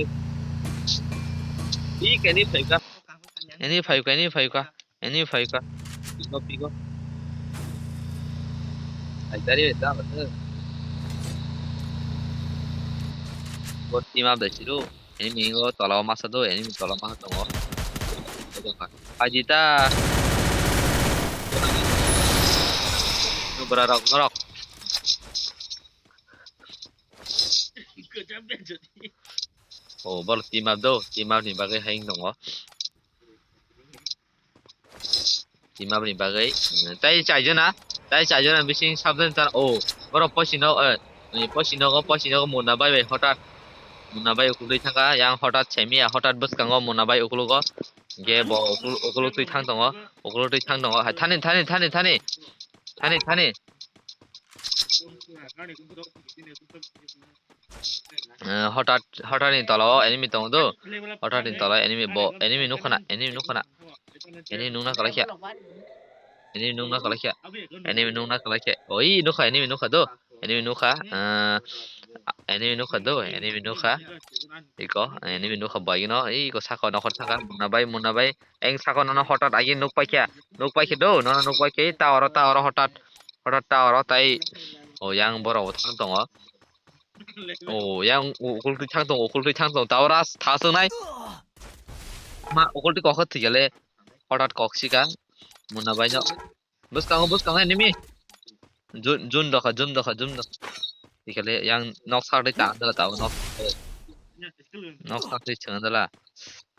Ini kani phaika. Ini phaika ini phaika. Ini phaika. Pigo pigo. Ai dari ta bata. Bot team up dai siru. Enemy o tola o masa do, enemy tola masa tongo. Ajita. Nubra rok norok. O bor team up do, team up ni bagwi hayung tongo. Team up ni bagwi. Tei chaijona, tei chaijona bising sabjani tan. O, borok posino, eh, ni posino go, posino go muna bai bai hotat. Muna bai ukulwi thangkha, yang hotat semiya, hotat bwskango muna bai ukulugo. Ge bo ukul-, ukuluk twi thang tongo, ukuluk twi thang tongo. Hai, thani, thani, thani, thani. Thani, thani. Eh, hotat, hotat ni tola o enemy tongo do. Hotat ni tola o enemy bo, enemy nukha na, enemy nukha na. Enemy nukna kalaikha. Enemy nukna kalaikha. Enemy nukna kalaikha. Oi, nukha, enemy nukha do. Enemy nukha. Eh, enemy nukha do, enemy nukha. Iko, enemy nukha bai no. Iko saka nokhor saka. Muna bai, muna bai. Eng saka nono hotat agi nukpaikha. Nukpaikha do, nono nukpaikha. Tower o, tower o hotat. Hotat tower o tai. O yang borok bo thang tongo. O yang u-, ukultwi thang tongo, ukultwi thang tongo. Tabora thaswngnai. Ma ukultwi kokho thwikhe le hotat kok sika. Muna bai no. Bwskango, bwskango enemy. Jun, jun dokha, jun dokha, jun dokha. Thwikhe le yang nok sak twi ta andala ta nok. Nok sak twi chwng andala.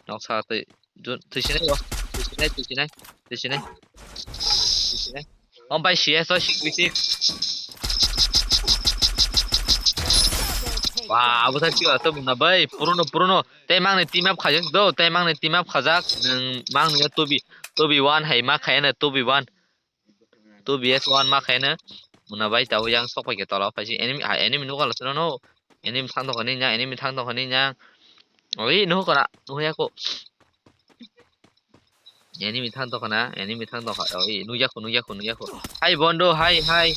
Nok sak twi jun, twisinai bo. Twisinai, twisinai, twisinai. Twisinai. Om bai C S o six v six. Wah, abo thak sio ato muna bai. Puruno, puruno. Tei mangni team up khajak do, tei mangni team up khajak. Nwng mangni two v, two v one hai ma khayana two v one. Two v one ma khayana. Muna bai tabo yang sok pai khe tola paisi. Enemy, ha, enemy nukha lasino no. Enemy thang tongkha ni nya, enemy thang tongkha ni nya. Oi, nukha na, nukha ya ko. Enemy thang tongkha na, enemy thang tongkha. Oi, nukya ko, nukya ko, nukya ko. Hi, bondo, hi, hi.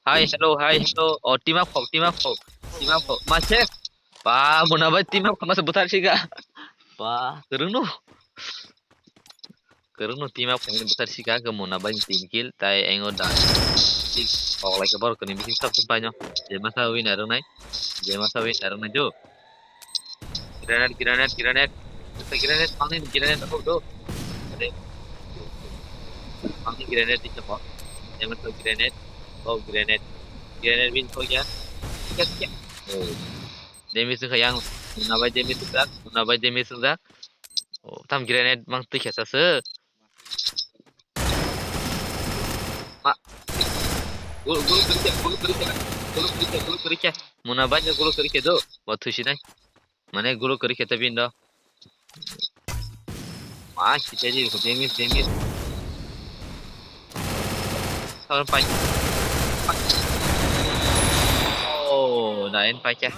Hi, hello, hi, hello. Oh, team up khok, team up khok. Team up khok. Ma se. Ba, muna bai team up khok, ma se buthar sika. Ba, kwrwng no. Kwrwngno team up khaimani bwthar sika khe muna bai team kill tai engo da kill kok lai khe borok kwrwini bising sab sab paino je masa winner wngnai je masa winner wngnai do. Grenade, grenade, grenade. Grenade mangni grenade rok do. Ade. Mangni grenade di chamo. Je masa grenade. Oh grenade. Grenade win kho ya. Kya kya. Oh. Damage wngkha yang muna bai damage wngjak, muna bai damage wngjak. Oh, tam grenade mang twi khe saswk. Ma. Gul, gul kwrwi khe, gul kwrwi khe, gul kwrwi khe, gul kwrwi khe. Muna bai no gul kwrwi khe do, bo thusinai. Mane gul kwrwi khe ta bindo. Ma, kita ji ko damage, damage. Sar pai. Oh, dain pai kya?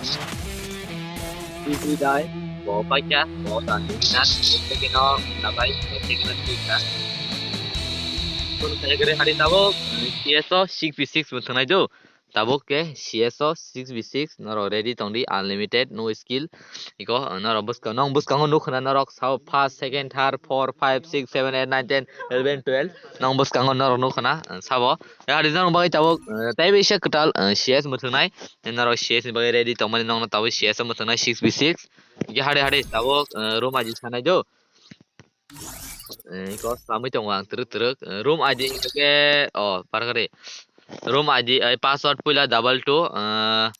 Tui tui dai. Bo pai kya? Bo dan tui na. Tui kino na bai. Tui kino tui na. Kun kaya gare hari tabo. C S o six v six bo thangnai do. Tabuk ke C S o six v six norok ready tongdi, unlimited, no skill. Iko norok bwskang, nong bwskango nukho na norok sao first, second, third, four, five, six, seven, eight, nine, ten, eleven, twelve. Nong bwskango norok nukho na, sabo. Ya, hari nong bagwi tabuk, eh, tei bisa kwtal, eh, C S mwthwngnai. Norok C S ni bagwi ready tongmani nongno tabuk C S o mwthwngnai six v six. Iko hari hari tabuk, eh, room aji sanai do. Eh, iko samui tongo ang twrwk twrwk. Eh, room I D hwnkhe, oh, parkari. Room I D, eh, password puila double two, eh,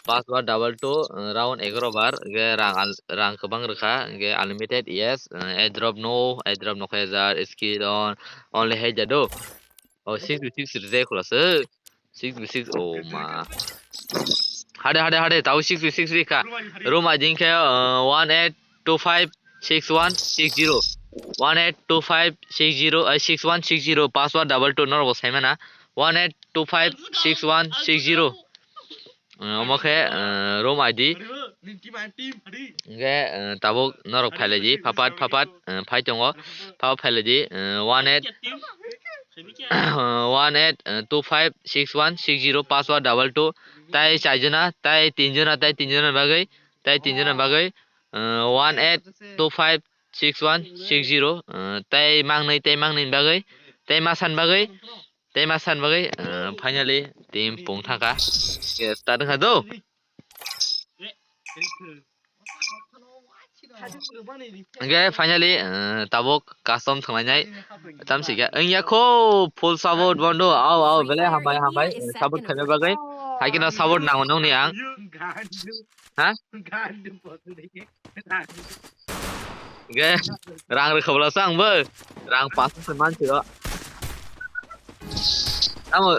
Password double two, uh, round egaro bar, ge rang al-, rang kwbang rwkha, ge unlimited, yes, uh, airdrop no, airdrop no khe jar, skill on, only head jado. Oh, six v six reject khulasa. Six v six, oh ma. Hade, hade, hade, tau six v six rikha. Room I D khe, uh, one eight two five six one six zero. One eight two five six zero, uh, six one six zero, password double two, norok bo saimana. One eight two five six one six zero. Uh, omo khe, uh, room I D. Hwnkhe, uh, tabuk norok phailaidi, phapat, phapat, uh, phai tongo. Phapat phailaidi, uh, one eight, uh, one eight, uh, two five six one six zero, password double two. Tai chaijona, tai tinjona, tai tinjona bagwi, tai tinjona bagwi, uh, one eight two five six one six zero, uh, tai mangnwi, tai mangnwi bagwi, tai masan bagwi, Tei ma san bagwi, uh, finally team pung thangkha. Yes, start wngkha do. Hwnkhe finally, uh, tabuk custom thanglainai. Tamsi khe wngya kho full support bondo. Au, au, belai hambai, hambai, uh, support khaina bagwi. Haikhe no support nango nongni ang. Ha? Ge, rang rwkha bwlasa ang bo. Rang paanch se man siro. Amo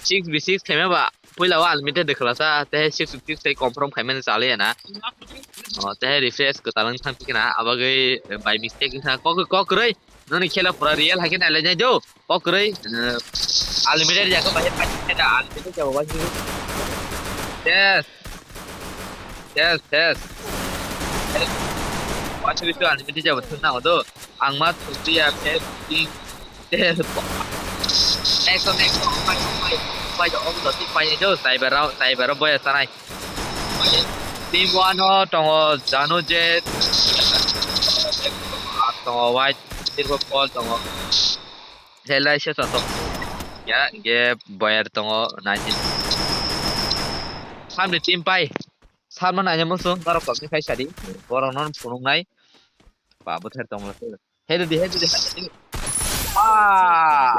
six v six khaima ba. Puila o unlimited de khlasa, te six v six tei confirm khaimani chaliya na. O, te refresh kwtal wng thang phikna, abagwi by mistake wng thang kok, kok kwrwi. Noni khela pura real hai khe nailai nai do. Kok kwrwi, eh, unlimited jaga bahai phai khe da, unlimited jaga bahai. Yes. Yes, yes. Wachwi tu unlimited jaga thun na do. Ang ma thuti ya phe ting. Yes. Next, next, pai, pai, pai, pai, om do ti pai do. Cyber, cyber boy sanai. Team one o tongo Janu Jet, tongo White, Silver Paul tongo. Helai se tongo. Ya, ge Boyer tongo nineteen. Samni team pai. Samno naina musu, norok kokni khai sadi. Borok non phunuknai. Ba, bwthar tongo. Head di, head di, head di. Ah!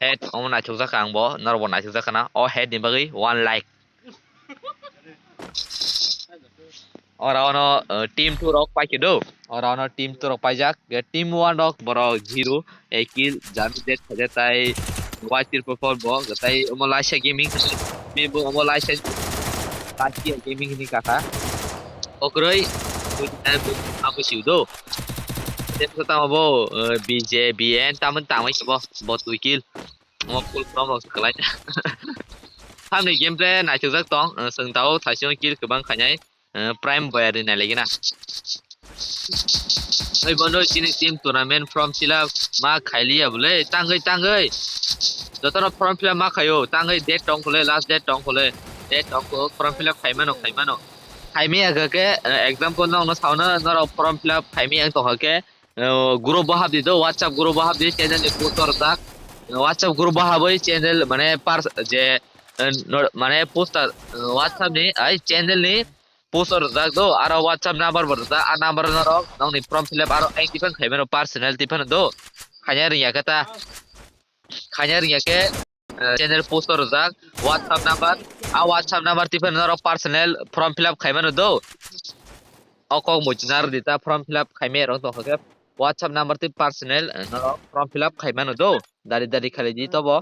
Head, omo naithok jak ang bo, norok bo naithok jak na. O head ni bagwi one like. Ora ono, eh, team two rok paikhe do. Ora ono team two rok paijak. Ge team one rok borok zero, ek kill, Jami Jet khaja tai White Triple Four bo, tai omo Laisha Gaming, bo omo Laisha, Laisha Gaming ni kaka. Okroi, abo siu do. Tei tamo bo, eh, B J B N tamon tangmai se bo, bo twi kill. Mo full from rok se kwlai. Samni gameplay naithokjak tong, eh, chwng tao thaisino kill kwbang khainai, eh, Prime Boyar ni nailaigina. Oi bondo chini team tournament form fill up ma khailiya bole, tangwi, tangwi. Jotono form fill up ma khaio, tangwi date tong khole, last date tong khole, date tong kho, form fill up khaimano, khaimano. Khaimaya khe, eh, example nokno sauna, norok form fill up khaimaya wng tongkha khe, eh, group o habdi do, WhatsApp group o habdi, channel ni post o rwjak. Eh, WhatsApp group o habwi channel, mane, pars-, je, eh, no-, mane, poster, eh, WhatsApp ni, ai, channel ni post o rwjak do, aro WhatsApp number bo rwjak, a number o norok nokni form fill up aro ang tiphano khaimano personal tiphano do, khaina rwngya khe ta, khaina rwngya khe, eh, channel post o rwjak, WhatsApp number, a WhatsApp number tiphano norok personal form fill up khaimano do. O kok muchung narwdi ta form fill up khaimaya rok tongkha khe WhatsApp number tei personal, eh, norok form fill up khaimano do. Dari dari khalidi tobo.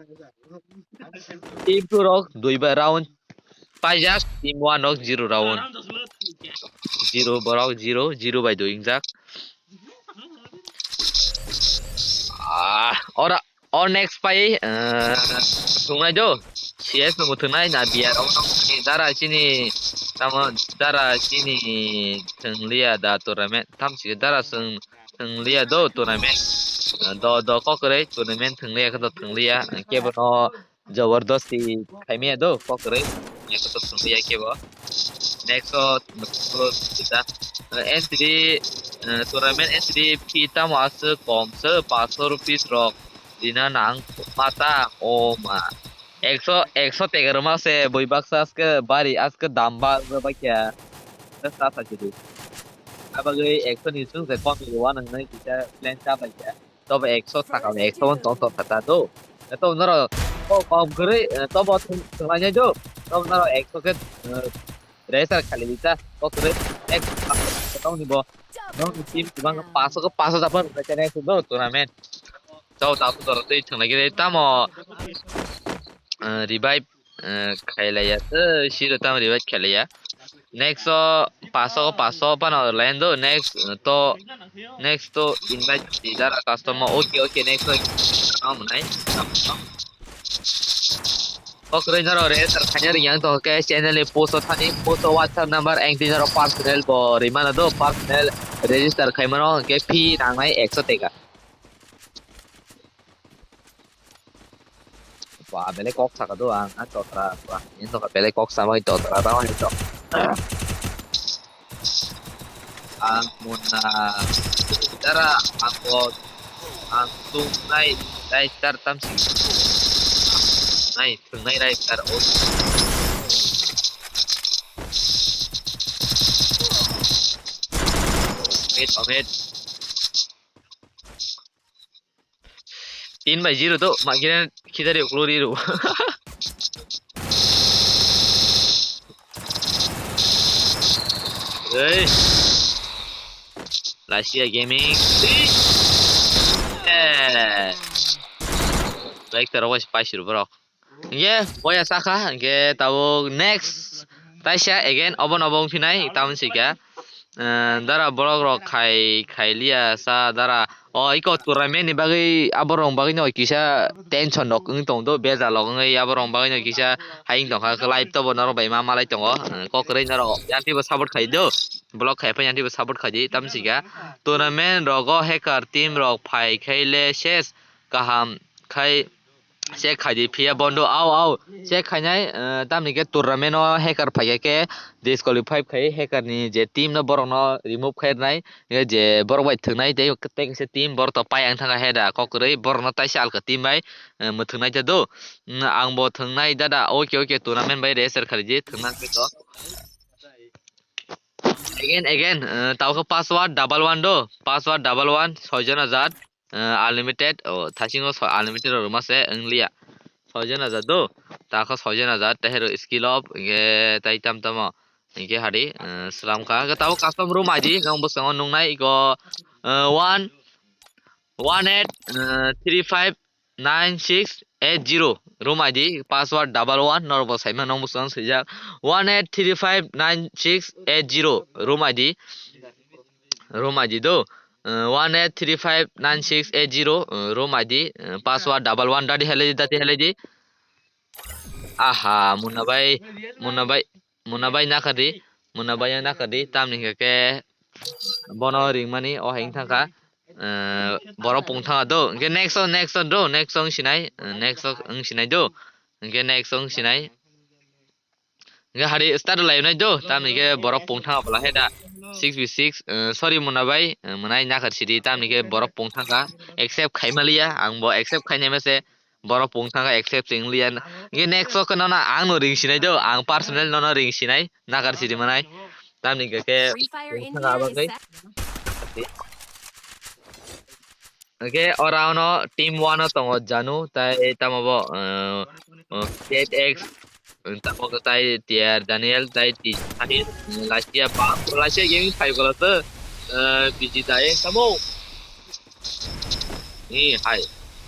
Team two rok dui bai round paijak, team one rok zero round. Zero borok zero, zero bai dui wngjak. Ah, ora O next pai, eh, thungnai do. C S no bo thungnai na B R o no. Dara chini, tamo, dara chini thungliya da tournament. Tam si dara sung thungliya do tournament. Eh, do, do kokroi tournament thungliya khe do thungliya. Kebo no jabardasti khaimaya do kokroi. Ya khe do thungliya kebo. Next o, eh, entry, eh, tournament entry fee tamo aswk kom se, paanch sho rupees rok. Dina nang mata o ma. Ekso, ekso tega rwma se bui baksa aske bari aske dam ba bakya. Sa sa chidi. Abagwi ekso ni sung se kom ni wan nang nai kisa plan cha bakya. Tobo ekso saka ekso wan tong tong kata do. To noro ko kom gre to bo thung thung nai do. Tok naro ekso ke, eh, register khali dita. Tok re, ek, nokni bo, nokni team kubang paso ke paso dapat register do tournament. Tau tau doro tei thang lagi tamo, eh, revive, eh, khailaiya, eh, siro tamo revive khailaiya. Next o paso, paso pano line do, next, eh, to, next to invite di dara customer. Okay, okay, next o, oh, nai. Kok roi noro re, sir, khanya ri yang to ke channel ni post o thani, post o WhatsApp number, ang di noro personal bo rimana do, personal register khai mano, ke fee nangnai ekso teka. Wah, belai kok saka do ang, ang totra, wah, ini to belai kok sama totra, tahu itu. Ang muna dara ang bo ang tung nai rai tar tam sing nai tung nai rai tar o. Wait, wait. Tin bai zero to, ma kira khidari uklo ri ro. Ei. Lasia Gaming. Eh. Baik, taro wais paisir borok. Ye, boya saka, ye tabo next. Taisa again, obo nobo wngphinai, tamoni sika. Eh, dara borok rok khai, khai liya sa dara. O, iko tournament ni bagwi, aborok bagwi no kisa tension rok wng tong do, bejal rok wngwi aborok bagwi no kisa hayung tong kha, live to bo norok bai ma malai tongo. Eh, kok kwrwi norok yanti bo support khai do, vlog khai phai yanti bo support khai di, tamoni sika. Tournament rogo hacker team rok phai khai le ses kaham khai. Check khai di phiya bondo, au, au. Check khainai, eh, tamni khe tournament o hacker phaikha khe disqualify khai hacker ni je team no borok no remove khai rwnai, eh, je borok bai thwngnai tei, tei kaisa team borok to pai ang thangkha he da kok kwrwi borok no taisa alka team bai, eh, mwthwngnai ta do. Mm, ang bo thwngnai dada, okay, okay, tournament bai register khai di thwngna khe to. Again, again, eh, tao khe password double one do, password double one, soi jona jat. Eh, unlimited, oh, thasingo so-, unlimited rok rwma se wng liya. Soi jona jat do, ta kho soi jona jat, tei hero skill up, hingke tei tam tamo, hingke hadi, eh, slam kha. Hingke tabuk custom room I D, nwng bwskango nungnai iko, eh, one, one eight, eh, three five nine six eight zero room I D, password double one, norok bo saimano nwng bwskango swijak, one eight three five nine six eight zero room I D. Room I D do, eh, one eight three five nine six eight zero, eh, room I D, eh, password double one, dati helai di, dati helai di. Aha, Munna bai, Munna bai, Munna bai nakardi, Munna bai nakardi, tamni hingke bono ringmani o hai wng thangkha, eh, borok pung thangkha do, hingke next o, next o do, next o wng sinai, eh, next o wng sinai do, hingke next o wng sinai. Hingke hari start lainai do, tamni khe borok pung thang bwla he da. Six v six, eh, sorry Muna bai, eh, mwnai nakhar sidi, tamni khe borok pung thangkha. Accept khai maliya, ang bo accept khainai mase, borok pung thangkha accept se wng liya. Hingke next o khe nono ang no ring sinai do, ang personal nono ring sinai, nakhar sidi mwnai. Tamni khe khe Free Fire pung thangkha India abo is khe. Hingke ora ono team one o tongo Janu, tai tamo bo, eh, eh, Z X, tamo khe tai T R Daniel, tai T Sahil, eh, Lasia Pam, Lasia Gaming five gola to, eh, B G tai tamo. Ni hai.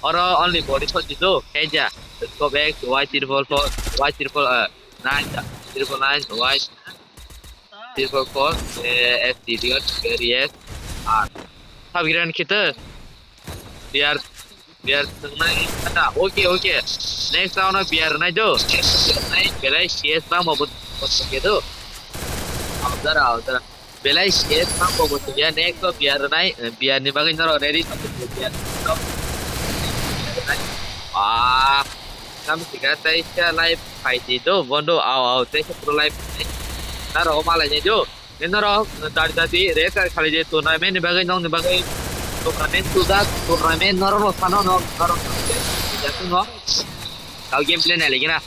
Oro only body shot dito, Keja, Scope X, Y triple four, Y triple, eh, nine, triple nine, Y triple four, eh, F D D, Barrier, R. Sab grand kita. Biar, biar tengnai ada. Oke, oke. Next round biar nai do. Next biar nai. Belai C S bang mau buat buat ke do. Audara, audara. Belai C S bang mau buat ya. Next to biar nai. Eh, biar ni bagai noro ready. Biar. Wah. Sam tiga tai sia live fight itu bondo au au tai pro live. Naro malai ne do. Norok dari dari reka kali je tournament ni bagwi nong ni bagwi tournament tujak tournament norok no sano no norok no. Tau gameplay nai lagi na.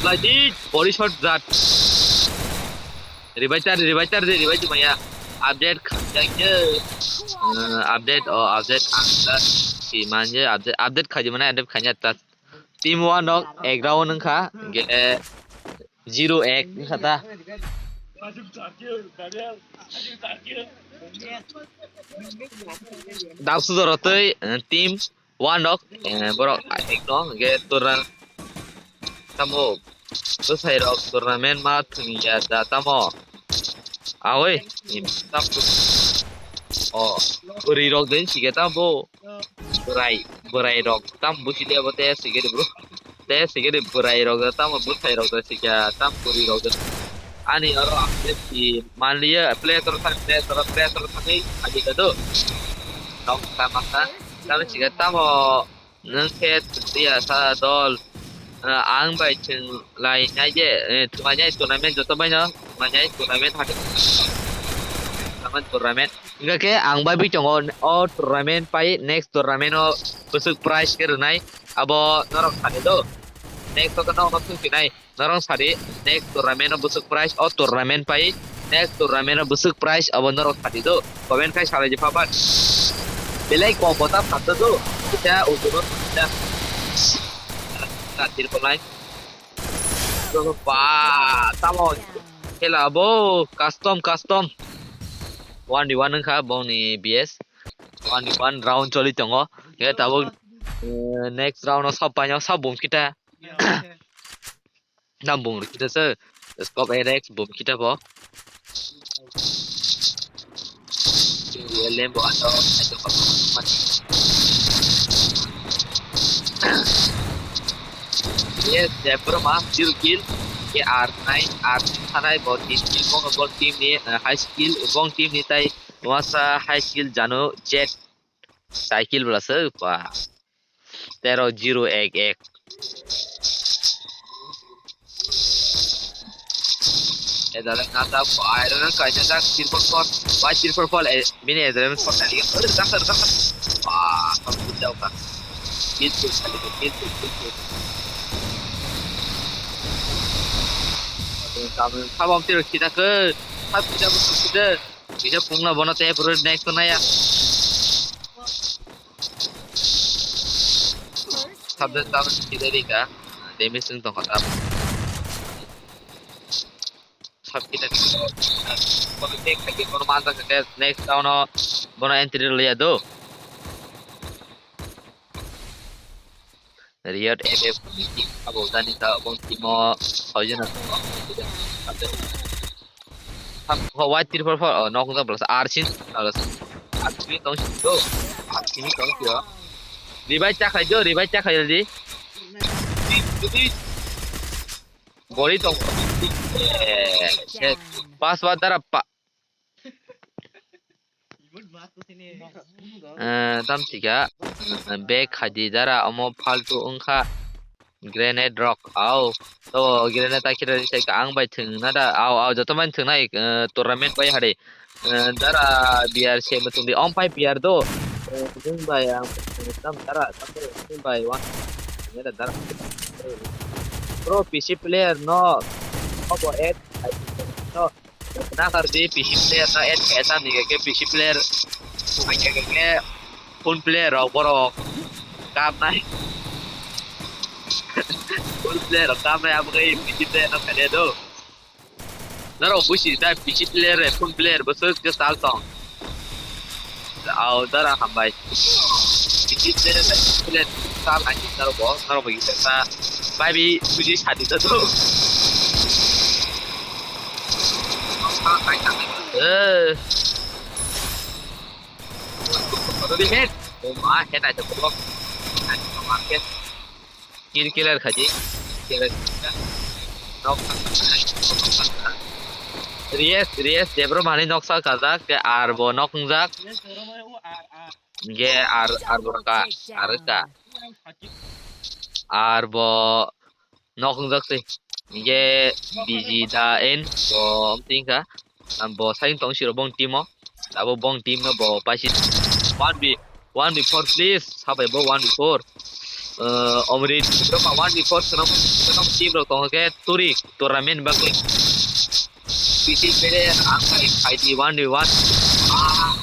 Lagi body shot jat. Revive tar, revive tar de, revive maya. Update khamjak je. Eh, update, oh, update ang da. si manje update, update khaidi mane update khaina ta. Team one rok ek round wngkha, ge zero ek wngkha ta. Daksu jora tei, eh, team one rok, eh, borok ekno hwnkhe tournament tamo bwsai rok tournament ma thwngya da tamo. Awi, tamo. O, bwrwi rok den sikhe tamo. Bwrai, bwrai rok tam busi de bo te sigiri bro. Te sigiri bwrai rok da tamo bwsai rok da sikya tam bwrwi rok da. Ani oro ang play si manliya play tor thang play tor play tor thang ni agi da do. Nok ta masa. Tamo sikya tamo nang khe tiya sa dol. Ah, ang bai chwng lai nai je, eh, thwngmai nai tournament joto bai no, thwngmai nai tournament hake. Tournament, tournament. Hingkha khe ang bai bi tongo o tournament pai next tournament o bwswk prize khe rwnai abo norok sadi do. Next o khe norok thwng phinai norok sadi next tournament o bwswk prize o tournament pai next tournament o bwswk prize abo norok sadi do. Comment khai salai je phaban. Belai kok bo ta phatsa do. Kita ujuno ta. Ta tirpolai. Ba, tamo. Khela bo custom custom. One v one wngkha bongni B S. One v one round choli tongo. Khe tabuk, eh, next round o sab paino sab bum kita. Nang bung rikita se. Scope A Rex bum kita bo. Lembo ato. Yes, Debro ma zero kill. Ke R nine, R nine thanai bo team ni, bong bong team ni, eh, high skill, bong team ni tai masa high skill jano jet. Cycle bwla se pa. Tero zero ek ek. Edale kata iron kaisa jak triple four, why triple four, eh, bini edale four tadi kan. Ore, dakar, dakar. Wah, kamu jauh kan. Kill, kill, kill, kill, kill, kill. Kamu, kamu hampir kita ke, hap kita ke, kita. Kisa pungna bono te pura next to naya. Sabda tabuk kisa dika. Damage tung tong kata. Sab kita. Bono tek kaki bono manja kake next down o bono entry liya do. Riot F F abo dani ta bong timo hojena. Ho white triple four, oh, nok na plus arsin plus arsin tong si do. Arsin tong si do. Revive ta khai do, revive ta khai di. Body tong. Eh, shit. Pas wa dara pa. Eh, tam sika. Eh, back khai di dara omo faltu wngkha. Grenade rok, au. To grenade ta kira sai ka ang bai thwng na da. Au, au, joto man thwng nai, eh, tournament bai hari. Eh, dara B R se mutung di. Om pai B R do. Eh, jung bai ang tam dara, tam jung bai wan. Dara. Pro P C player no. Obo et. No. Nakar di P C player no add khe ta ni ke P C player. Ke ke phone player rok borok kap nai. Phone player rok kap nai abo ke P C player no khaide do. Norok busi ta P C player phone player bwswk je tal tong. Au dara hambai. Titi tere le le sal ani norok bo norok bo yisa sa bai bi buji sadi to to. Eh. Tadi head. Oh ma head aja block. Ani market. Kill killer khaji. Killer khaji. Nok. Ries, Ries, Debro mani nok sa kajak, te ar bo nok wngjak. Ge ar, ar bo ka, ar ka. Ar bo nok wngjak se. Ge B G da en bo tingka. Bo sain tong siro bong team o. Abo bong team no bo paisi one v one v four please. Sabai bo one v four. Uh, Omrit roma one v four sono sono team rok tong ke turi tournament ba ke. P C player ang kai kai di one v one. Ah.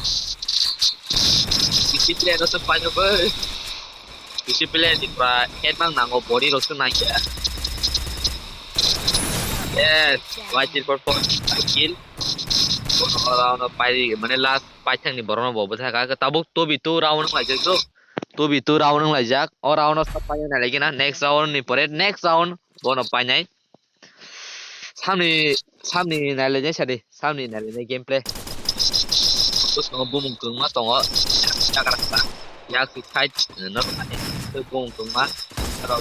P C player no se paino bo. Bisi player ni pura head mang nango, body rok se nangya. Yes, why triple four kill. Bono oro ono pai, mane last paithang ni borok no bo bwthai kha. Tabuk two v two round wng laijak do. Two v two round wng laijak. O round o sa paina nai lai gina. Next round ni pore next round bono painai. Samni, samni nai lai sadi. Samni nai lai gameplay. Bwskango bumung kwbangma tongo. Yak si side no rwmani. Bumung kwbangma. Aro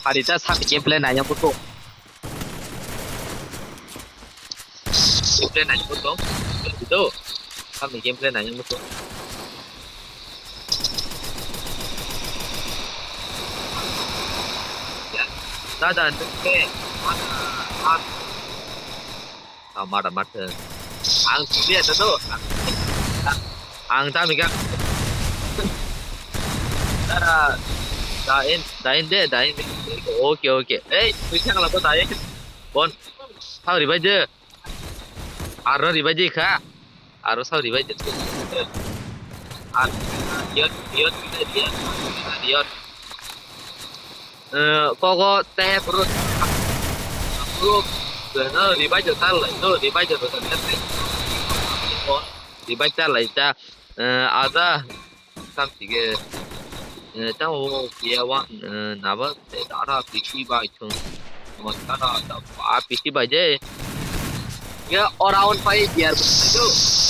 hari ta samni gameplay nai yang buko. Gameplay nai buko. Do. Samni gameplay nai yang buko. Dada, nung khe, ah, mada mathe. Ang sibli asa to. Ang tami ka. Dada, dain, dain de, dain de. Oke, oke. Ei, tui thang la to dain. Bon, thang ribai de. Aro ribai de kha. Aro sao ribai de. Ar, riot, riot, riot, riot. Eh, kogo te bro, bro, no, revive ta lai, no, revive ta lai, revive ta lai ta, eh, ada, sam sige, eh, ta o kia wan, eh, naba, te dara, pisi bai chung, mo dara, da, a pisi bai je. Ya, ora on pai biar betul tu,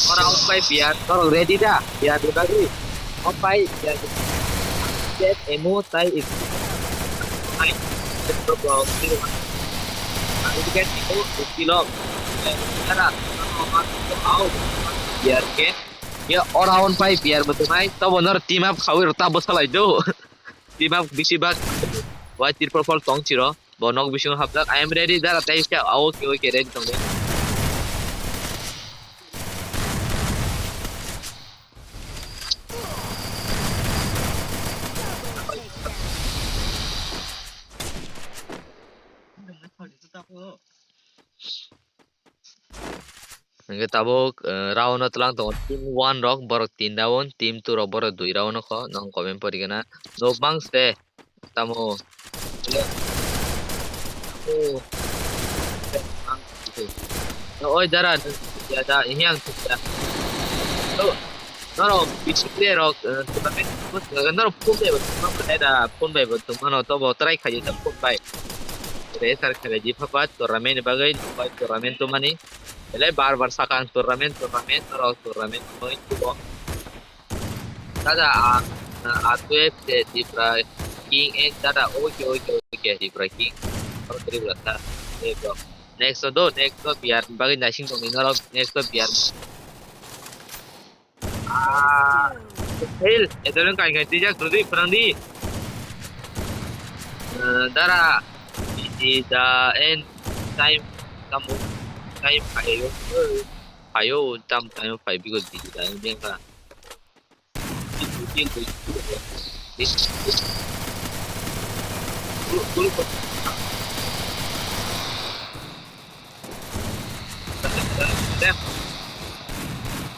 ora on pai biar, korok ready da, biar betul tu, on pai biar betul. Set emo tai ik. Hai. Set to bro. Ani tiket itu kilo. Cara. Au. Biar ke. Ya, ora on pai biar betul nai. Tobo nor team up khawi rota bosalai do. Team up bisi bak. Wai triple four tong chiro. Bo nok bisingo hapjak. I am ready. Dara tai kya. Ah, okay, okay, ready tong de. Hingke tabuk, eh, round o tlang tongo team one rok, borok tin round, team two rok borok dui round o kho, nong comment pori gana. Nok bang se, tamo. Oi dara, ya da, ini ang ya. Norok bisi player rok, eh, tournament, norok phone bai bo tongmano, phone bai bo tongmano, tobo try khaidi ta phone bai. Racer khaidi phapat tournament bagwi, bai tournament tongmani. Belai bar bar sakang tournament, tournament, norok tournament tongwi tubo. Dada, a, a twelve se Tipra King, eh, dada, okay, okay, okay, Tipra King. Oro Tripura sa, eh, bro. Next do, next do, biar bagwi naising tongni norok, next do, biar. Ah, fail. Edo nang kai kai tijak rudi perang di. Eh, dara. Isi da en time kamu time ayo. Ayo tam time five because di da en dia ka.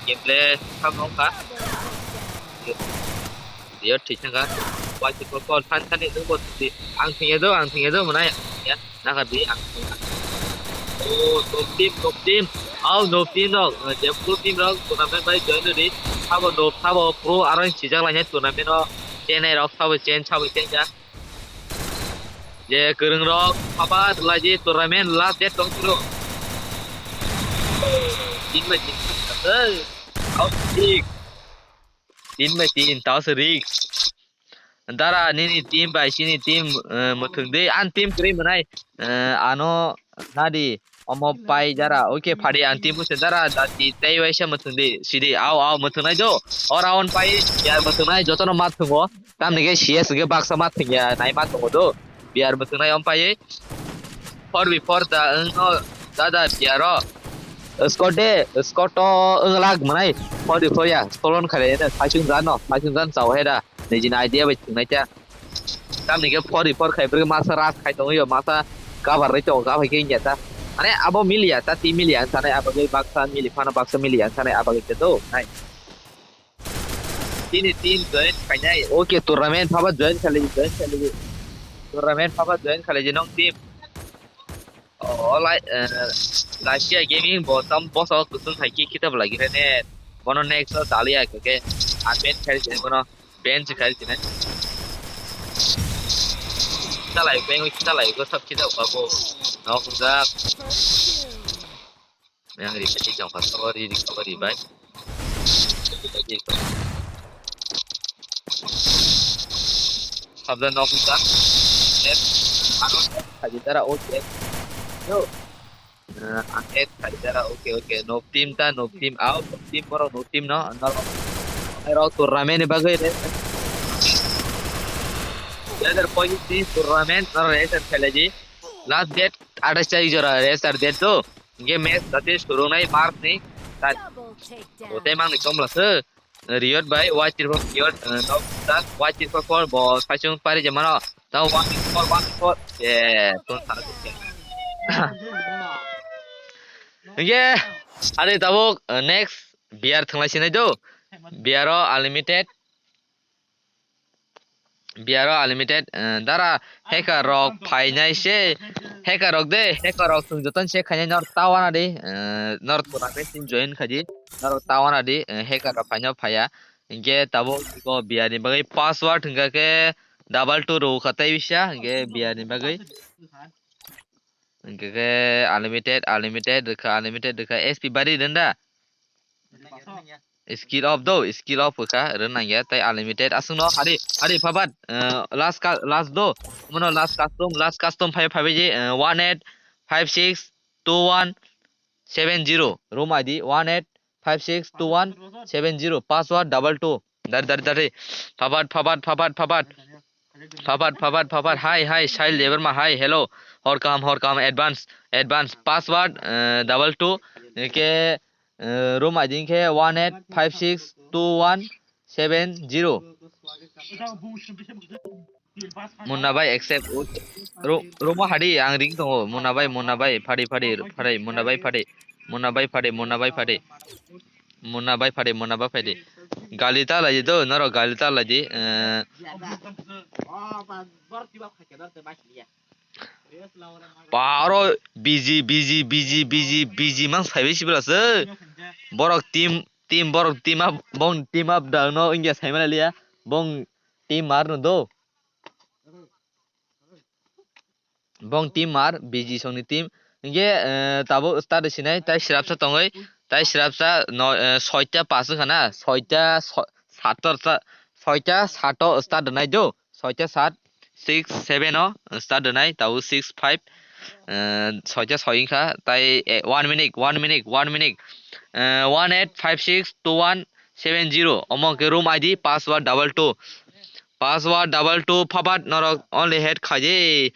Gameplay kha wngkha. Yo thik thangkha. Wai se kok kon than thani nung bo di. Ang thengya do, ang thengya do mwnai. Ya, nakha di ang thengya. Oh, top team, top team. Au, top team rok. Je full team rok tournament bai join di. Sabo top, sabo pro aro sijak lainai tournament o. Chennai rok sabo chen, sabo chen ja. Je kwrwng rok phabar laji tournament last date tong phuru. Tin bai tin. Hey, out kick. Tin bai tin, tao se risk. Dara nini team bai chini team, eh, mwthwng de, an team kwrwi mwnai, eh, ano nadi. Omo pai dara, okay, phadi ang team se dara, dati tei waisa mwthwng di, sidi, au, au, mwthwng nai do. O round pai, ya mwthwng nai, jotono ma thwngo. Tamni khe C S khe baksa ma thwngya, nai ma tongo do. Biar mwthwng nai om pai. Four v four da, wng no, dada, biar o. Squad de, squad to wng lag mwnai. Four v four ya, solon khare, ne, saichung jan no, saichung jan chao he da. Nijini idea bai thwngnai ta. Tamni khe four v four khai, bwrwi masa rush khai tongwi, masa cover rwi tongo, cover khe wngya ta. Mane abo miliya ta, team miliya wng sanai, abo khe baksa mili phano baksa miliya wng sanai, abo khe to, nai. Tini team join khainai. Okay, tournament phaba join khalai, join khalai. Tournament phaba join khalai nong team. Oh, like, eh, Lasia Gaming bo tam boso kusung khai ki kitab lagi ne. Bono next o dali ai ke. Apen khai je bono bench khai je ne. Kita lai peng kita lai ko sab kita ko. Nok jak. Yang ri pati jong ka sorry recovery bai. Sabda nok jak. Yes. Ano khai dara okay. Yo. Eh, ang add khai dara, okay, okay. No team ta, no team out, no team borok, no team no, no. Ero tournament ni bagwi re. Dui hazar pochish ni tournament no register khelai di. Last date athais tarik jora register date to. Ge match date surungnai March ni. Ta-, Double takedown. Hote mang ni tomla se. Riot bai, Y triple four, eh, no, tak, Y triple four bo saichung pari je mano. Ta one four, one four. Yeah, ton thara. Hingke, ade tabuk, eh, next beer thanglai sinai do. Beer o unlimited. Beer o unlimited, eh, dara hacker rok phainai se, hacker rok de, hacker rok chwng jotono check khainai nor tawana di, eh, nor tournament team join khaidi, nor tawana di, eh, hacker rok phaino phaiya. Hingke tabuk iko beer ni bagwi password hingka khe double two rw kha tei bisa, hingke beer ni bagwi. Hingke khe unlimited, unlimited rwkha, unlimited rwkha, S P bari rwna. Skill off do, skill off wngkha, rwna nangya, tei unlimited. Aswkno hari, hari phabat, eh, last ka-, last do, mono last custom, last custom phai, phai je, eh, one eight five six two one seven zero, room I D one eight five six two one seven zero, password double two. Dari, dari, dari. Phabat, phabat, phabat, phabat. Phabat, phabat, phabat. Hi, hi, Shai Leverma. Hi, hello. Hor kaham, hor kaham. Advance, advance. Password, eh, double two. Ke, eh, room I D ke one eight five six two one seven zero. Munna bai accept. Ro-, room o hadi ang ring tongo. Munna bai, Munna bai, phadi, phadi, phadi, Munna bai, phadi. Munna bai, phadi, Munna bai, phadi. Munna bai, phadi, Munna bai, phadi. Gali ta lai di do, noro gali ta lai di. Eh, Ba oro busy, busy, busy, busy, busy mang saibai sibra se. Borok team, team, borok team up, bong team up da no India saimana liya. Bong team mar no do. Bong team mar, busy songni team. Hingke, eh, tabuk start sinai, tai srapsa tongoi, tai srapsa no, eh, soita pass wngkha na, soita so-, sator sa-, soita sato start nai do. Soita sat, six, seven o start rwnai, tabuk six, five, eh, soita soi wngkha, tai, eh, one minute, one minute, one minute, eh, one eight five six two one seven zero, omo khe room I D, password double two, password double two, phabat norok only head khaje.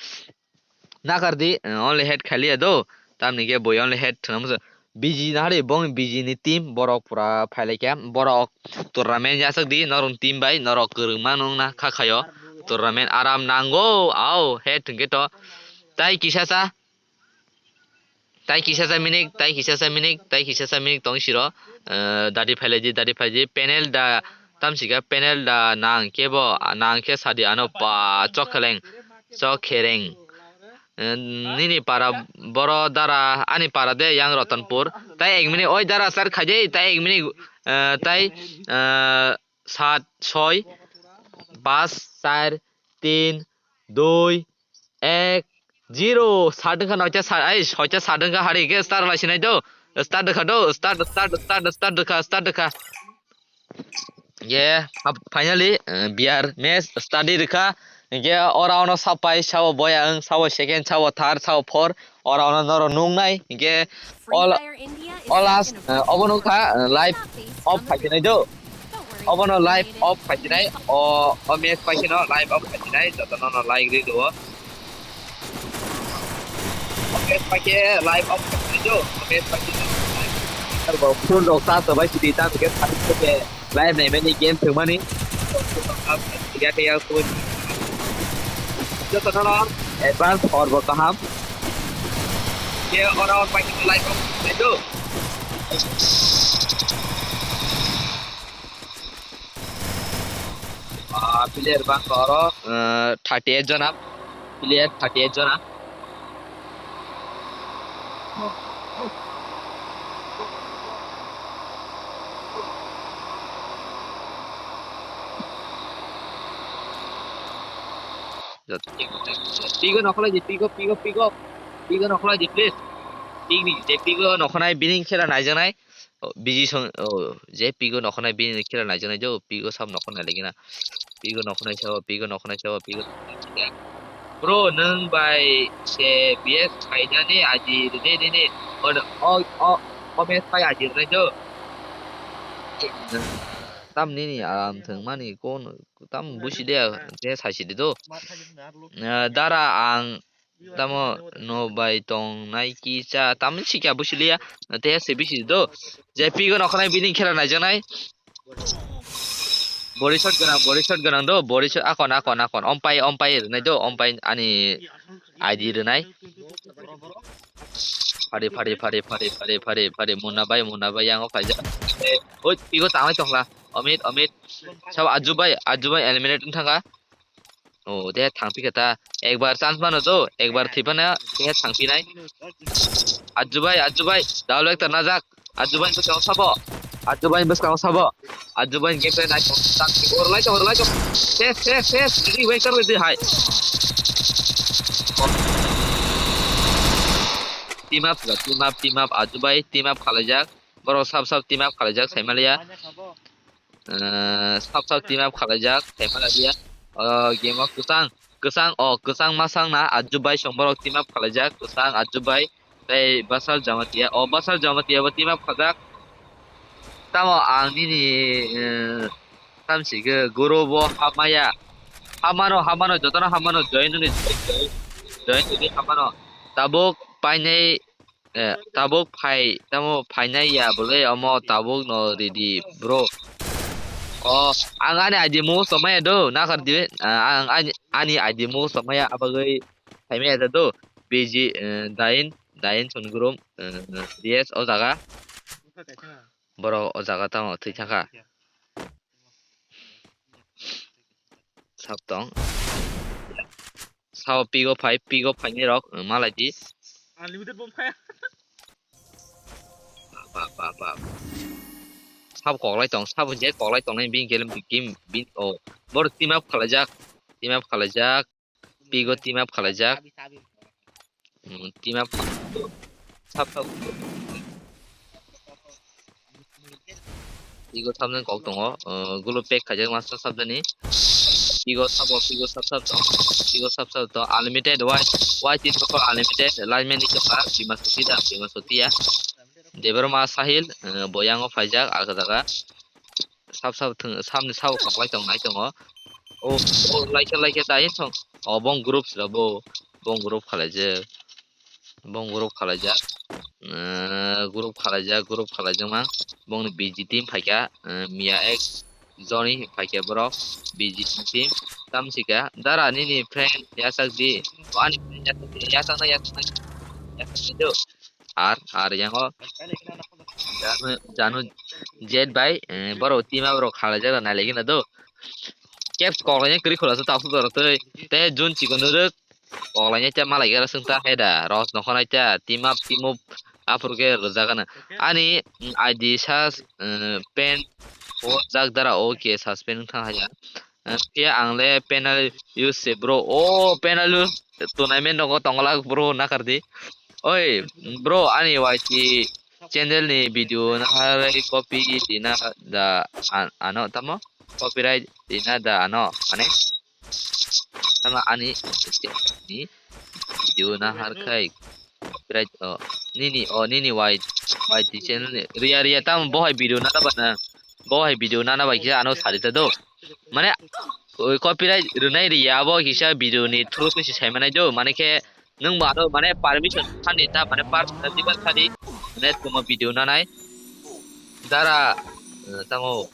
Nakar di, eh, only head khaliya do. Tamni khe boi only head thwna musa. Busy na hari bong busy ni team borok pura phailaikha. Borok tournament yachak di norok team bai norok kwrwngma nung na kha khayo. Tournament aram nango. Au head hwnkhe to. Tai kisa sa. Tai kisa sa minik, tai kisa sa minik, tai kisa sa minik tong siro. Eh, dadi phailai di, dadi phailai di. Panel da tamsika panel da nang khe bo, nang khe sadi ano pa chok kheleng. Chok khereng. Eh, nini para boro dara, ani para de yang Ratanpur. Tai ek minute, oi dara sir khaje, tai ek minute, eh, tai, eh, sat, soi, pas, char, tin, dui, ek, zero. Sat wngkha noita sat, ai, soita sat wngkha hari ke start lai sinai do. Start wngkha do, start, start, start, start wngkha, start wngkha. Ye, hap-, finally, eh, beer match study rikha. Hingke ora ono sapai sao boya ang, sao second, sao third, sao four. Ora ono noro nungnai. Hingke all, all last, eh, obono kha, eh, live off khai nai do. Obono live off khai nai. O, o match pai no live off khai nai. Joto no no like ri do. Oke, pakai live off video. Oke, pakai live. Bo phone rok charge bai sidi ta ke phari ke live nai mani game thwng mani. Ya ke ya ko. Joto no advance or bo kaham. Ke ora or pakai live off video. Ah, player bangkha oro, eh, thirty eight jona. Player thirty eight jona. Pigo nokhorlai di, pigo, pigo, pigo. Pigo nokhorlai di, please. Pigni, je pigo nokhornai, bini khela naijaknai. O, biji song, o, je pigo nokhornai, bini khela naijaknai, jo, pigo sab nokhornai lagi na. Pigo nokhornai sao, pigo nokhornai sao, pigo. Bro, nwng bai se B S khainani aji rwdi nini. O, o, o, o match pai aji rwnai jo. Tam nini aram thwngmani kon tam busi de, je saisi de do. Eh, dara ang tamo no bai tongnai kisa tam sikya busi liya. Te se bisi do. Je pigo nokhornai bini khela naijaknai. Body shot gwnang, body shot gwnang do, body shot akon, akon, akon. Ompai, ompai rwnai do, ompai ani I D rwnai. Phari, phari, phari, phari, phari, phari, phari. Muna bai, muna bai, yango phaijak. Eh, oi, pigo tanglai tongla. Omit, omit. Sab Aju bai, Aju bai eliminate wng thangkha. O, de thang phi kha ta. Ekbar chance mano do, ekbar thwi phano, de thang phi nai. Aju bai, Aju bai, dal ekta najak. Aju bai bwskango sabo. Aju bai bwskango sabo. Aju bai game play nai. Or lai to, or lai to. Ses, ses, ses. Ini wake up di hai. Team up, team up, team up. Aju bai team up khalaijak. Borok sab sab team up khalaijak, saimaliya. Eh, sab sab team up khalaijak, saimaliya. O game o kwchang, kwchang, o kwchang masang na Aju bai song borok team up khalaijak, kwchang Aju bai tei Basal Jamatia. O Basal Jamatia bo team up khajak. Tamo ang nini, eh, tamsi khe guru bo hamaya. Hamano, hamano, jotono hamano, join ni, join, join ni hamano. Tabuk painai, eh, tabuk phai, tamo phainai ya bole, omo tabuk no ridi, bro. O, ang ani I D mo somaya do, nakar di, ah, ang ani, ani I D mo somaya abagwi phaimaya da do. B G, eh, Dain, Dain Songgurum, eh, D S o jaga. Borok o jaga tamo thwi thangkha. Sab tong. Sao pigo phai, pigo phaini rok, eh, malai di. Unlimited bomb kaya. Ba, ba, ba. Sab koklai tong, sab je koklai tong nai bini game, game, bin, o. Bor team up khalaijak, team up khalaijak. Pigo team up khalaijak. Hmm, team up. Sab, sab. Pigo sabjani kok tongo. Uh, gulo pack khaijak master sabjani. Pigo sabo, pigo sab sab tong. Pigo sab sab tong. Unlimited, why, why team kok unlimited? Lineman ni kok ha, Bima Soti da, Bima Soti ya. Debbarma Sahil, uh, boyango phaijak, aga jaga. Sab sab thwng, samni sabo koklai tong nai tongo. O, o, laikha, laikha, dai thong. O, bong group sila bo. Bong group khalaijak. Bong group khalaijak. Eh, group khalaijak, group khalaijak ma. Bongni B G team phaikha, eh, Mia X, Johnny phaikha borok. B G team. Tamsika. Dara nini friend yasak di. O, ani friend yasak di. Yasak na, yasak na. Yasak na do. Ar, ar yango. Janu, janu jet bai, eh, borok team up rok khalaijak rok nailaikhe na do. Caps koklaina kwrwi khwlaso tausu dorok tei, tei jun chikon rwk koklaina tei malaikhe rwswng ta hai da. Ros nokhornai ta team up, team up aphuru khe rwjak gana. Ani, mm, I D sa, eh, pen o jak dara o khe suspend wng thang haya. Eh, phiya ang le panel use se bro. O panel use tournament nogo tongla bro nakardi. Oi bro, ani Y T channel ni video naharwi copy rina da an-, ano tamo? Copyright rina da ano, mane? Tamo ani ni video nahar khai copyright o nini, o nini Y T, Y T channel ni. Riya, riya, tamo bohai video nana bana. Bohai video nana bai kisa ano sari ta do. Mane, oi copyright rwnai riya abo kisa video ni through khe se sai manai do. Mane khe nwng bo ano mane permission thani ta, mane personal diba thani. Mane tamo video nanai. Dara, eh, tamo.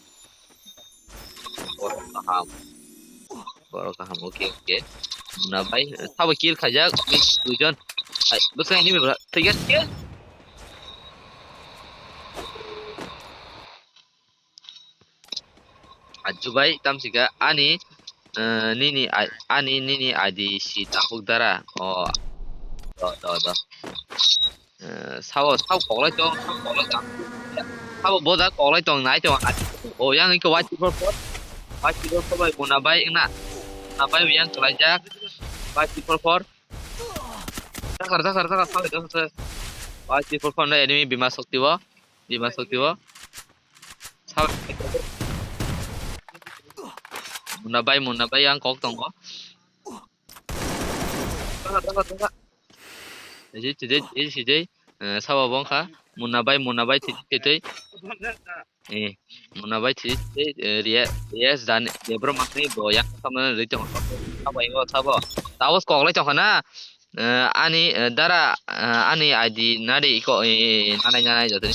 Borok kaham. Borok kaham, oke, oke. Muna bai, sabo kill khaijak, duijon. Hai, bwsai ni bra, thik ya, thik ya. Ajubai tamsika ani, eh, nini ai-, ani nini I D si tabuk dara. O, do, do, do. Eh, sabo, sabo koklai tong, sabo koklai tong. Sabo boda koklai tong, nai tong. O, yang iko white triple four. White triple four bai muna bai wngna. Muna bai yang kelaijak. White triple four. Dakar, dakar, dakar, sorry, dakar, sorry. White triple four no enemy bima shakti bo. Bima shakti bo. Sabo. Muna bai, muna bai yang kok tongo. Dakar, dakar, dakar. Ejit, ejit, ejit, ejit. Eh, sabo bongkha. Muna bai, muna bai, titi, titi. Eh, muna bai, titi, titi. Eh, Riya, Riya, dan, Debro makni bo yang sama ri tong. Sabo ingo, sabo. Tabos koklai tongkha na. Eh, ani, eh, dara, eh, ani I D nari iko, eh, nanai, nanai jotoni.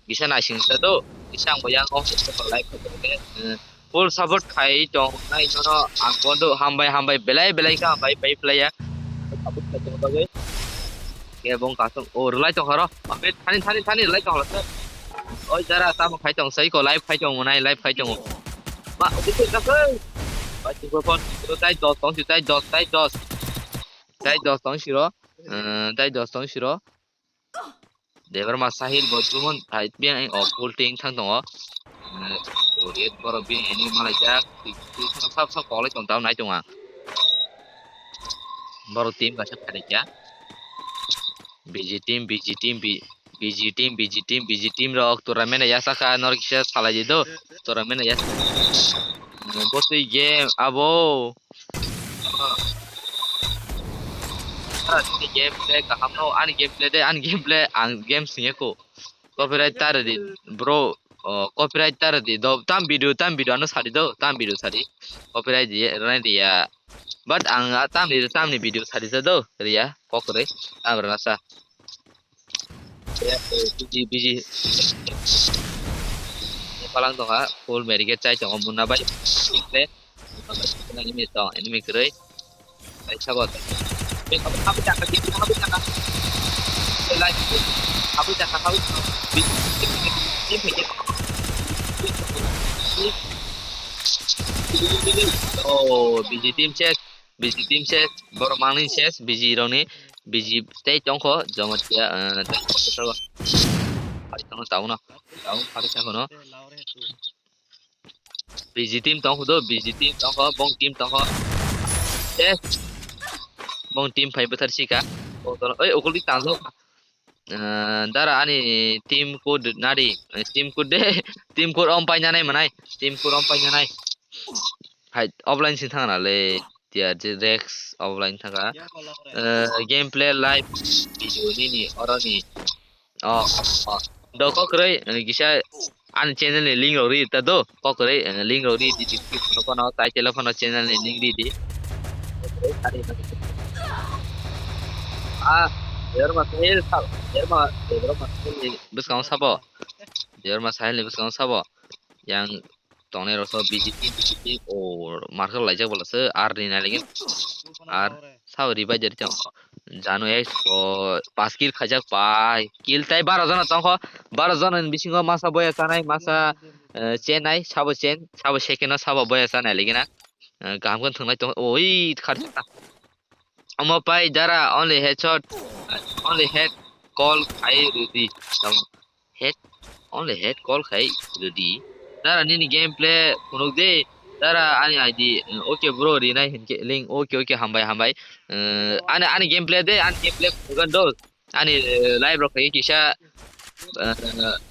Bisa naising sa do. Bisa ang bo yang kong sa like ko ke. Eh, full support khai tong nai nono ang kondo hambai, hambai, belai, belai kha hambai, pai playa. Support khai tong bagwi. Ke bong kasong. O, rwlai tong kharo. Thani, thani, thani, rwlai tong kharo. Oi, dara, tamo khai tong, sai ko, live khai tong, nai, live khai tong. Ma, oke, oke, oke. Bai, triple four, tai dos, tong si, tai dos, tai dos. Tai dos tong siro. Eh, tai dos tong siro. Debra ma Sahil bo jumon, hai, biang, o, full ting thang tongo. Eh, Riyad borok biang, ini malai jak, sab, sab, koklai tong, tao nai tong ang. Borok team kaisa phaikya. B G team, B G team, B-, B G team, B G team, B G team rok tournament ya saka norok kisa salai di do. Tournament ya. Botwi game abo. Ani gameplay kaham no, ani gameplay de, ani gameplay ang game singeko. Copyright tar di bro. O, copyright tar di do. Tam video, tam video ano sadi do. Tam video sadi. Copyright di, rani di ya. But ang a tamni, tamni video sadi sa do, Riya, kok kwrwi, ang rwna sa. Busy, busy. Palang tongkha, full medikit chai tongo, muna bai, enemy tong, enemy kwrwi. Bai sabo. Bai sabo, habwi chakha, habwi chakha. Habwi chakha, habwi chakha. Oh, B G team chest, B G team chest, borok mangni chest, B G rokni, B G tei tongkho, Jamatia, eh, tei tongkho, tauno, tauno, phari sakhono. B G team tongkho do, B G team tongkho, bong team tongkho. Chest, bong team phai bwthar sika. Oi, okoldi tangjak. Eh, dara ani team code nari, eh, team code de, team code om paina nai manai, team code om paina nai. Hai, offline sin thangna le, tiya je Rex offline thanga. Eh, gameplay live video nini oroni. Oh, oh. Do kokroi, eh, gisa ani channel ni link rok ri ta do, kokroi, eh, link rok ri di description o phano, title o phano channel ni link ri di. Ah, Debra ma Sahil sab, Debra ma, Debra ma Sahil ni bwskango sabo. Debra ma Sahil ni bwskango sabo. Yang tongnai rok so B G P, B G P, o, market laijak bola se, ar ni nai lagi. Ar sao revive jari tong. Janu ek, o, pas kill khaijak pai. Kill tai baro jona tongkho. Baro jona ni bisingo masa boya chanai, masa, eh, chenai, sabo chen, sabo second o sabo boya chanai lagi na. Eh, kaham khe thwnglai tong, oi, khar. Omo pai dara only headshot, only head call khai rudi. Head, only head call khai rudi. Dara nini gameplay phunuk de. Dara ani I D, okay bro, rinai hinkhe link, okay, okay, hambai, hambai. Eh, ani, ani gameplay de, ani gameplay phunugan do. Ani, eh, live rok khai kisa, eh,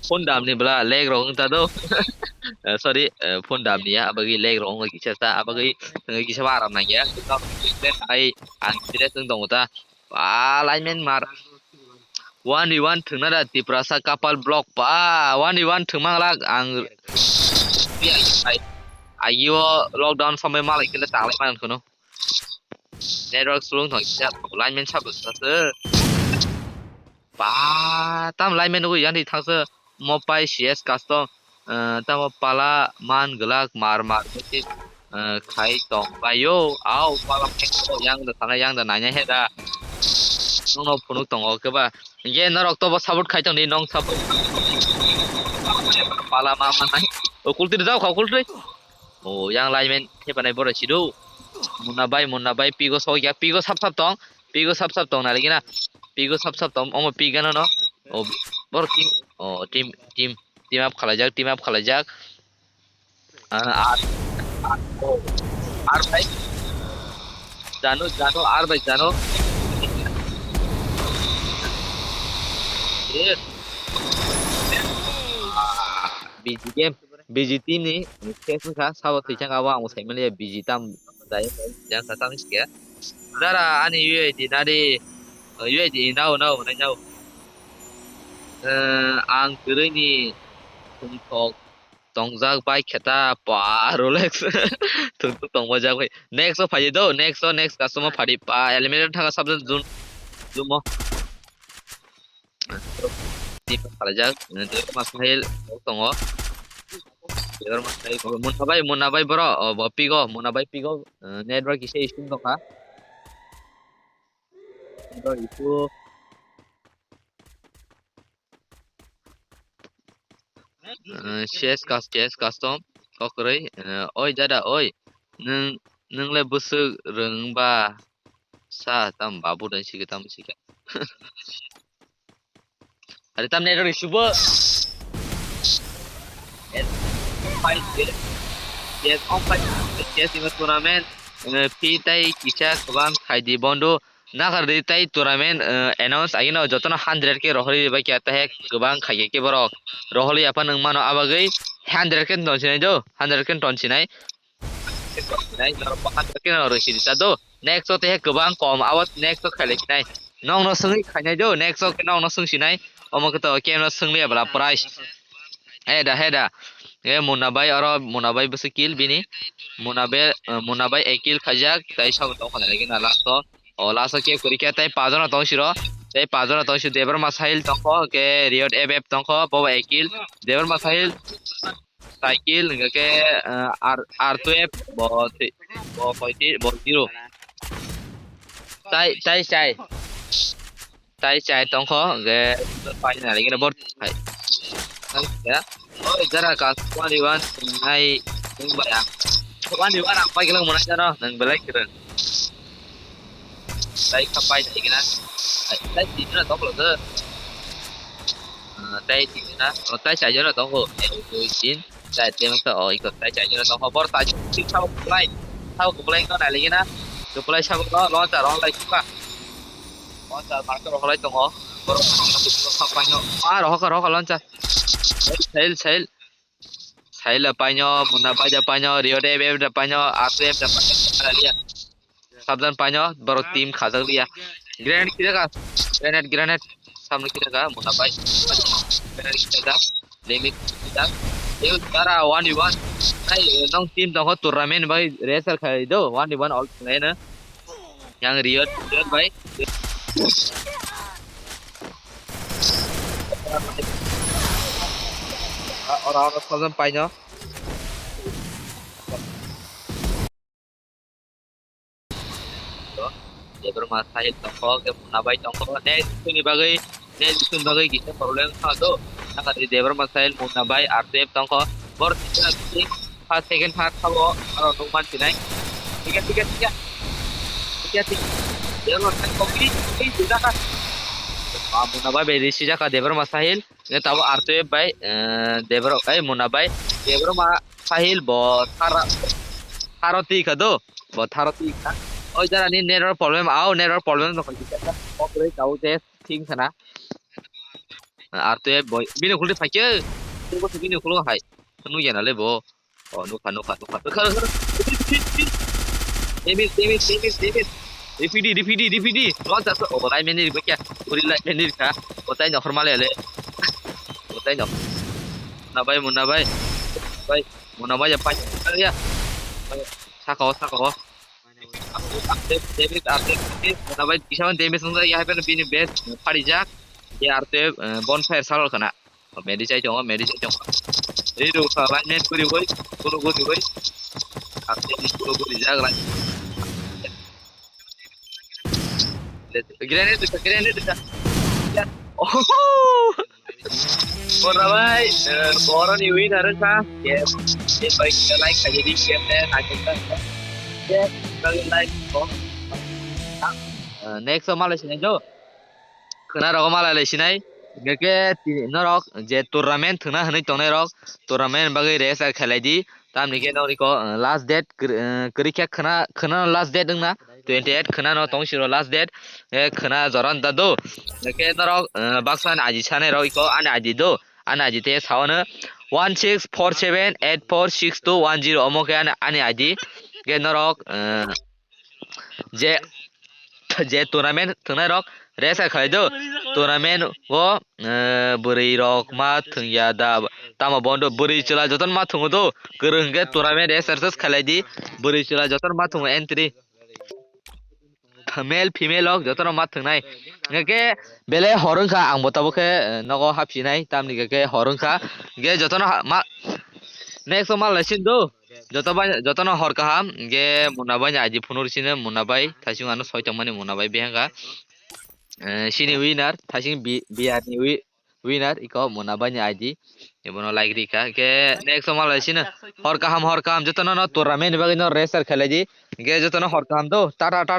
phone dam ni bwla lag rok wng ta do. Eh, sorry, eh, phone dam ni ya, abagwi lag rok wng kisa ta, abagwi, eh, kisa ba aram nang ya. Ai, ang serious wng tongo ta. Ba, lineman mar. One v one thwngna da Tiprasa kapal block. Ba, one v one thwngma glak ang. Ai, ai, o lockdown somoi malai kile tanglai man kheno. Network slung thong kisa lineman sabo sase. Ba, tam lineman nugui yang di thangse. Mo pai C S custom, eh, tamo pala man glak mar mar mesti, eh, khai tong bai yo. Au pala yang da sana yang da nanya he da. Nokno phunuk tongo khe ba. Hinkhe norok tobo support khai tongdi, nong support. Pala ma manai. O kultri jao kha kultri. O yang lineman thepanai borok sido. Munna bai, Munna bai, pigo sokya, pigo sap sap tong, pigo sap sap tong nari gina, pigo sap sap tong, omo pigano no. O borok team, o team, team, team up khalaijak, team up khalaijak. Ah, ar, ar, ar bai. Jano, jano, ar bai, jano. Eh. Ah, B G game. B G team ni face wngkha, sabo thwichang abo ang saimaliya B G tam jai jang sa tam sikya. Dara ani U I D nadi, U I D nao, nao, nai nao. Eh, ang kwrwi ni thungthok tongjak bai kheta pa Rolex. Thungthok tongmajak bai. Next o phai do, next o, next customer phadi pa eliminator thanga subject zone, zone o. Team khalaijak, Debor Masahil tongo. Debor Masahil tongo. Munna bai, Munna bai boro, o, bo pigo, Munna bai pigo, eh, network ise issue tongkha. Network issue. Eh, C S cus-, C S custom, kokroi, eh, oi dada, oi, nwng, nwng le bwswk rwng ba? Sa tam babu dai sikhe tam sikhe. Ari tam network issue bo. Yes, yes, yes, yes, tournament. Eh, pi tai kisa kwbang khai di bondo. Nagar di tai tournament, eh, announce agino jotono hundred ke rohorwi bai kya ta hek kwbang khai ke borok. Rohorwi apa nang mano abagwi hundred ke ton sinai do, hundred ke ton sinai. Nai norok bahan khe norok rwkhe rwsa do. Next o tei kwbang kom abo next o khailai khinai. Nokno swngwi khainai do, next o khe nokno swngsinai. Omo khe to kemno swngli abla price. Heda, heda. E Muna bai oro, Muna bai bwswk kill bini. Muna be, eh, Muna bai ek kill khaijak, tei sabo tong khanai lagi na last o. O last o kill kwrwi khe tei pajono tong siro. Tei pajono tong siro Debor Masahil tongkho, ke Riot F F tongkho, bobo ek kill. Debor Masahil. Cycle hingke ke, eh, R, R twelve bo, bo koiti, bo zero. Tai, tai chai. Tai chai tongkho, hingke paina lagi na bor. Hai. Ya. Oh, jara ka one v one nai, nung ba ya. One v one ang pai gelang mana jano, nang belai keren. Tai ka pai dai gina. Tai di na toklo de. Ah, tai di na. Oh, tai chai jora tokho. Ek, dui, tin. Tai te masa, oh, iko tai chai jora tokho. Bor tai tin sao kuplai. Sao kuplai ko nai lagi na. Kuplai sao ko lo ta rong lai kuka. Lo ta ma ko rong lai tongo. Bor ko sa pai no. Ah, roho ka, roho ka loncha. Sail, sail. Sail paino, Muna bai da paino, Rio de be da paino, Atu da paino. Sabdan paino, borok team khajak liya. Grenade kira ka, grenade, grenade. Samno kira ka, Muna bai. Grenade kira ka, limit kira. Eu tara one v one. Ai, nong team tongkho tournament bai racer khai do, one v one all play na. Yang Riot, Riot bai. Ora, ora, sabdan paino. Debor Masahil tongkho, ke Muna bai tongkho. Next ni bagwi, next ni bagwi kisa problem kha do. Naka di Debor Masahil, Muna bai, R T F tongkho. Bor first, second, third thabo, aro nukman sinai. Tiga, tiga, tiga. Tiga, tiga. Debor Masahil kok, please, please, jaka. Ah, Muna bai, bai, risi jaka Debor Masahil. Nge tabo R T F bai, eh, Debor, eh, Muna bai. Debor Masahil bo thara, tharo ti kha do. Bo tharo ti kha. Oi jara ni network problem, au network problem no kha. Operate tabo je thing khana. R T F boy, bini khulti phai khe. Bini khulti hai. Nukya na le bo. Oh, nukha, nukha, nukha. Nukha, nukha. Damage, damage, damage, damage. D P D, D P D, D P D. Launcher, oh, lineman ni rikha. Uri lineman ni rikha. Otai no hormal ya le. Otai no. Muna bai, Muna bai. Bai, Muna bai ya pai. Ya. Saka o, saka o. Damage, damage, damage. Muna bai, kisa damage nung ya, bini best. Pari jak. Ya, R T F, eh, bonfire salor kana. Medi chai tongo, medi chai tongo. Ei rw kha line man kuri oi, kuro kuri oi. Ate ni kuro kuri jag lai. Grenade rwkha, grenade rwkha. Oh! Borra bai, eh, boroni winner wngkha. Yes. Yes, bai, like khaidi, share, like, like, like. Yes, like, like, oh. Eh, next o malai sinai do. Khwna rogo malai lai sinai. Hingke tini norok je tournament thwngna hwnwi tongnai rok, tournament bagwi register khlai di. Tamni khe noriko, eh, last date kwrwi, eh, kwrwi khe khwna, khwna last date wngna. Twenty eight khwna no tong siro last date. E khwna joran da do. Hingke norok, eh, baksa ani I D sanai rok iko ani I D do. Ani I D te saono one six four seven eight four six two one zero omo khe ani, ani I D. Hingke norok, eh, je, je tournament thwngnai rok register khlai do. Tournament o, eh, bwrwi rok ma thwngya da, tamo bondo bwrwi chwla jotono ma thwngo do. Kwrwng hwnkhe tournament register khlai di. Bwrwi chwla jotono ma thwngo entry. Male, female rok jotono ma thwngnai. Hingke belai hor wngkha, ang bo tabuk khe, eh, nogo hapsinai, tamni khe hor wngkha. Hingke jotono ha-, ma-, next o ma lai sin do. Joto bai, jotono hor kaham. Hingke Muna bai ni I D phunuk sino, Muna bai, thasing ano soi tongmani Muna bai bihangka. Eh, sini winner, thasing bi-, biyar ni wi-, winner, iko Muna bai ni I D. Ibono like rika. Hingke next o ma lai sino. Hor kaham, hor kaham. Jotono no tournament ni bagwi no register khlai di. Hingke jotono hor kaham do. Tata, tata.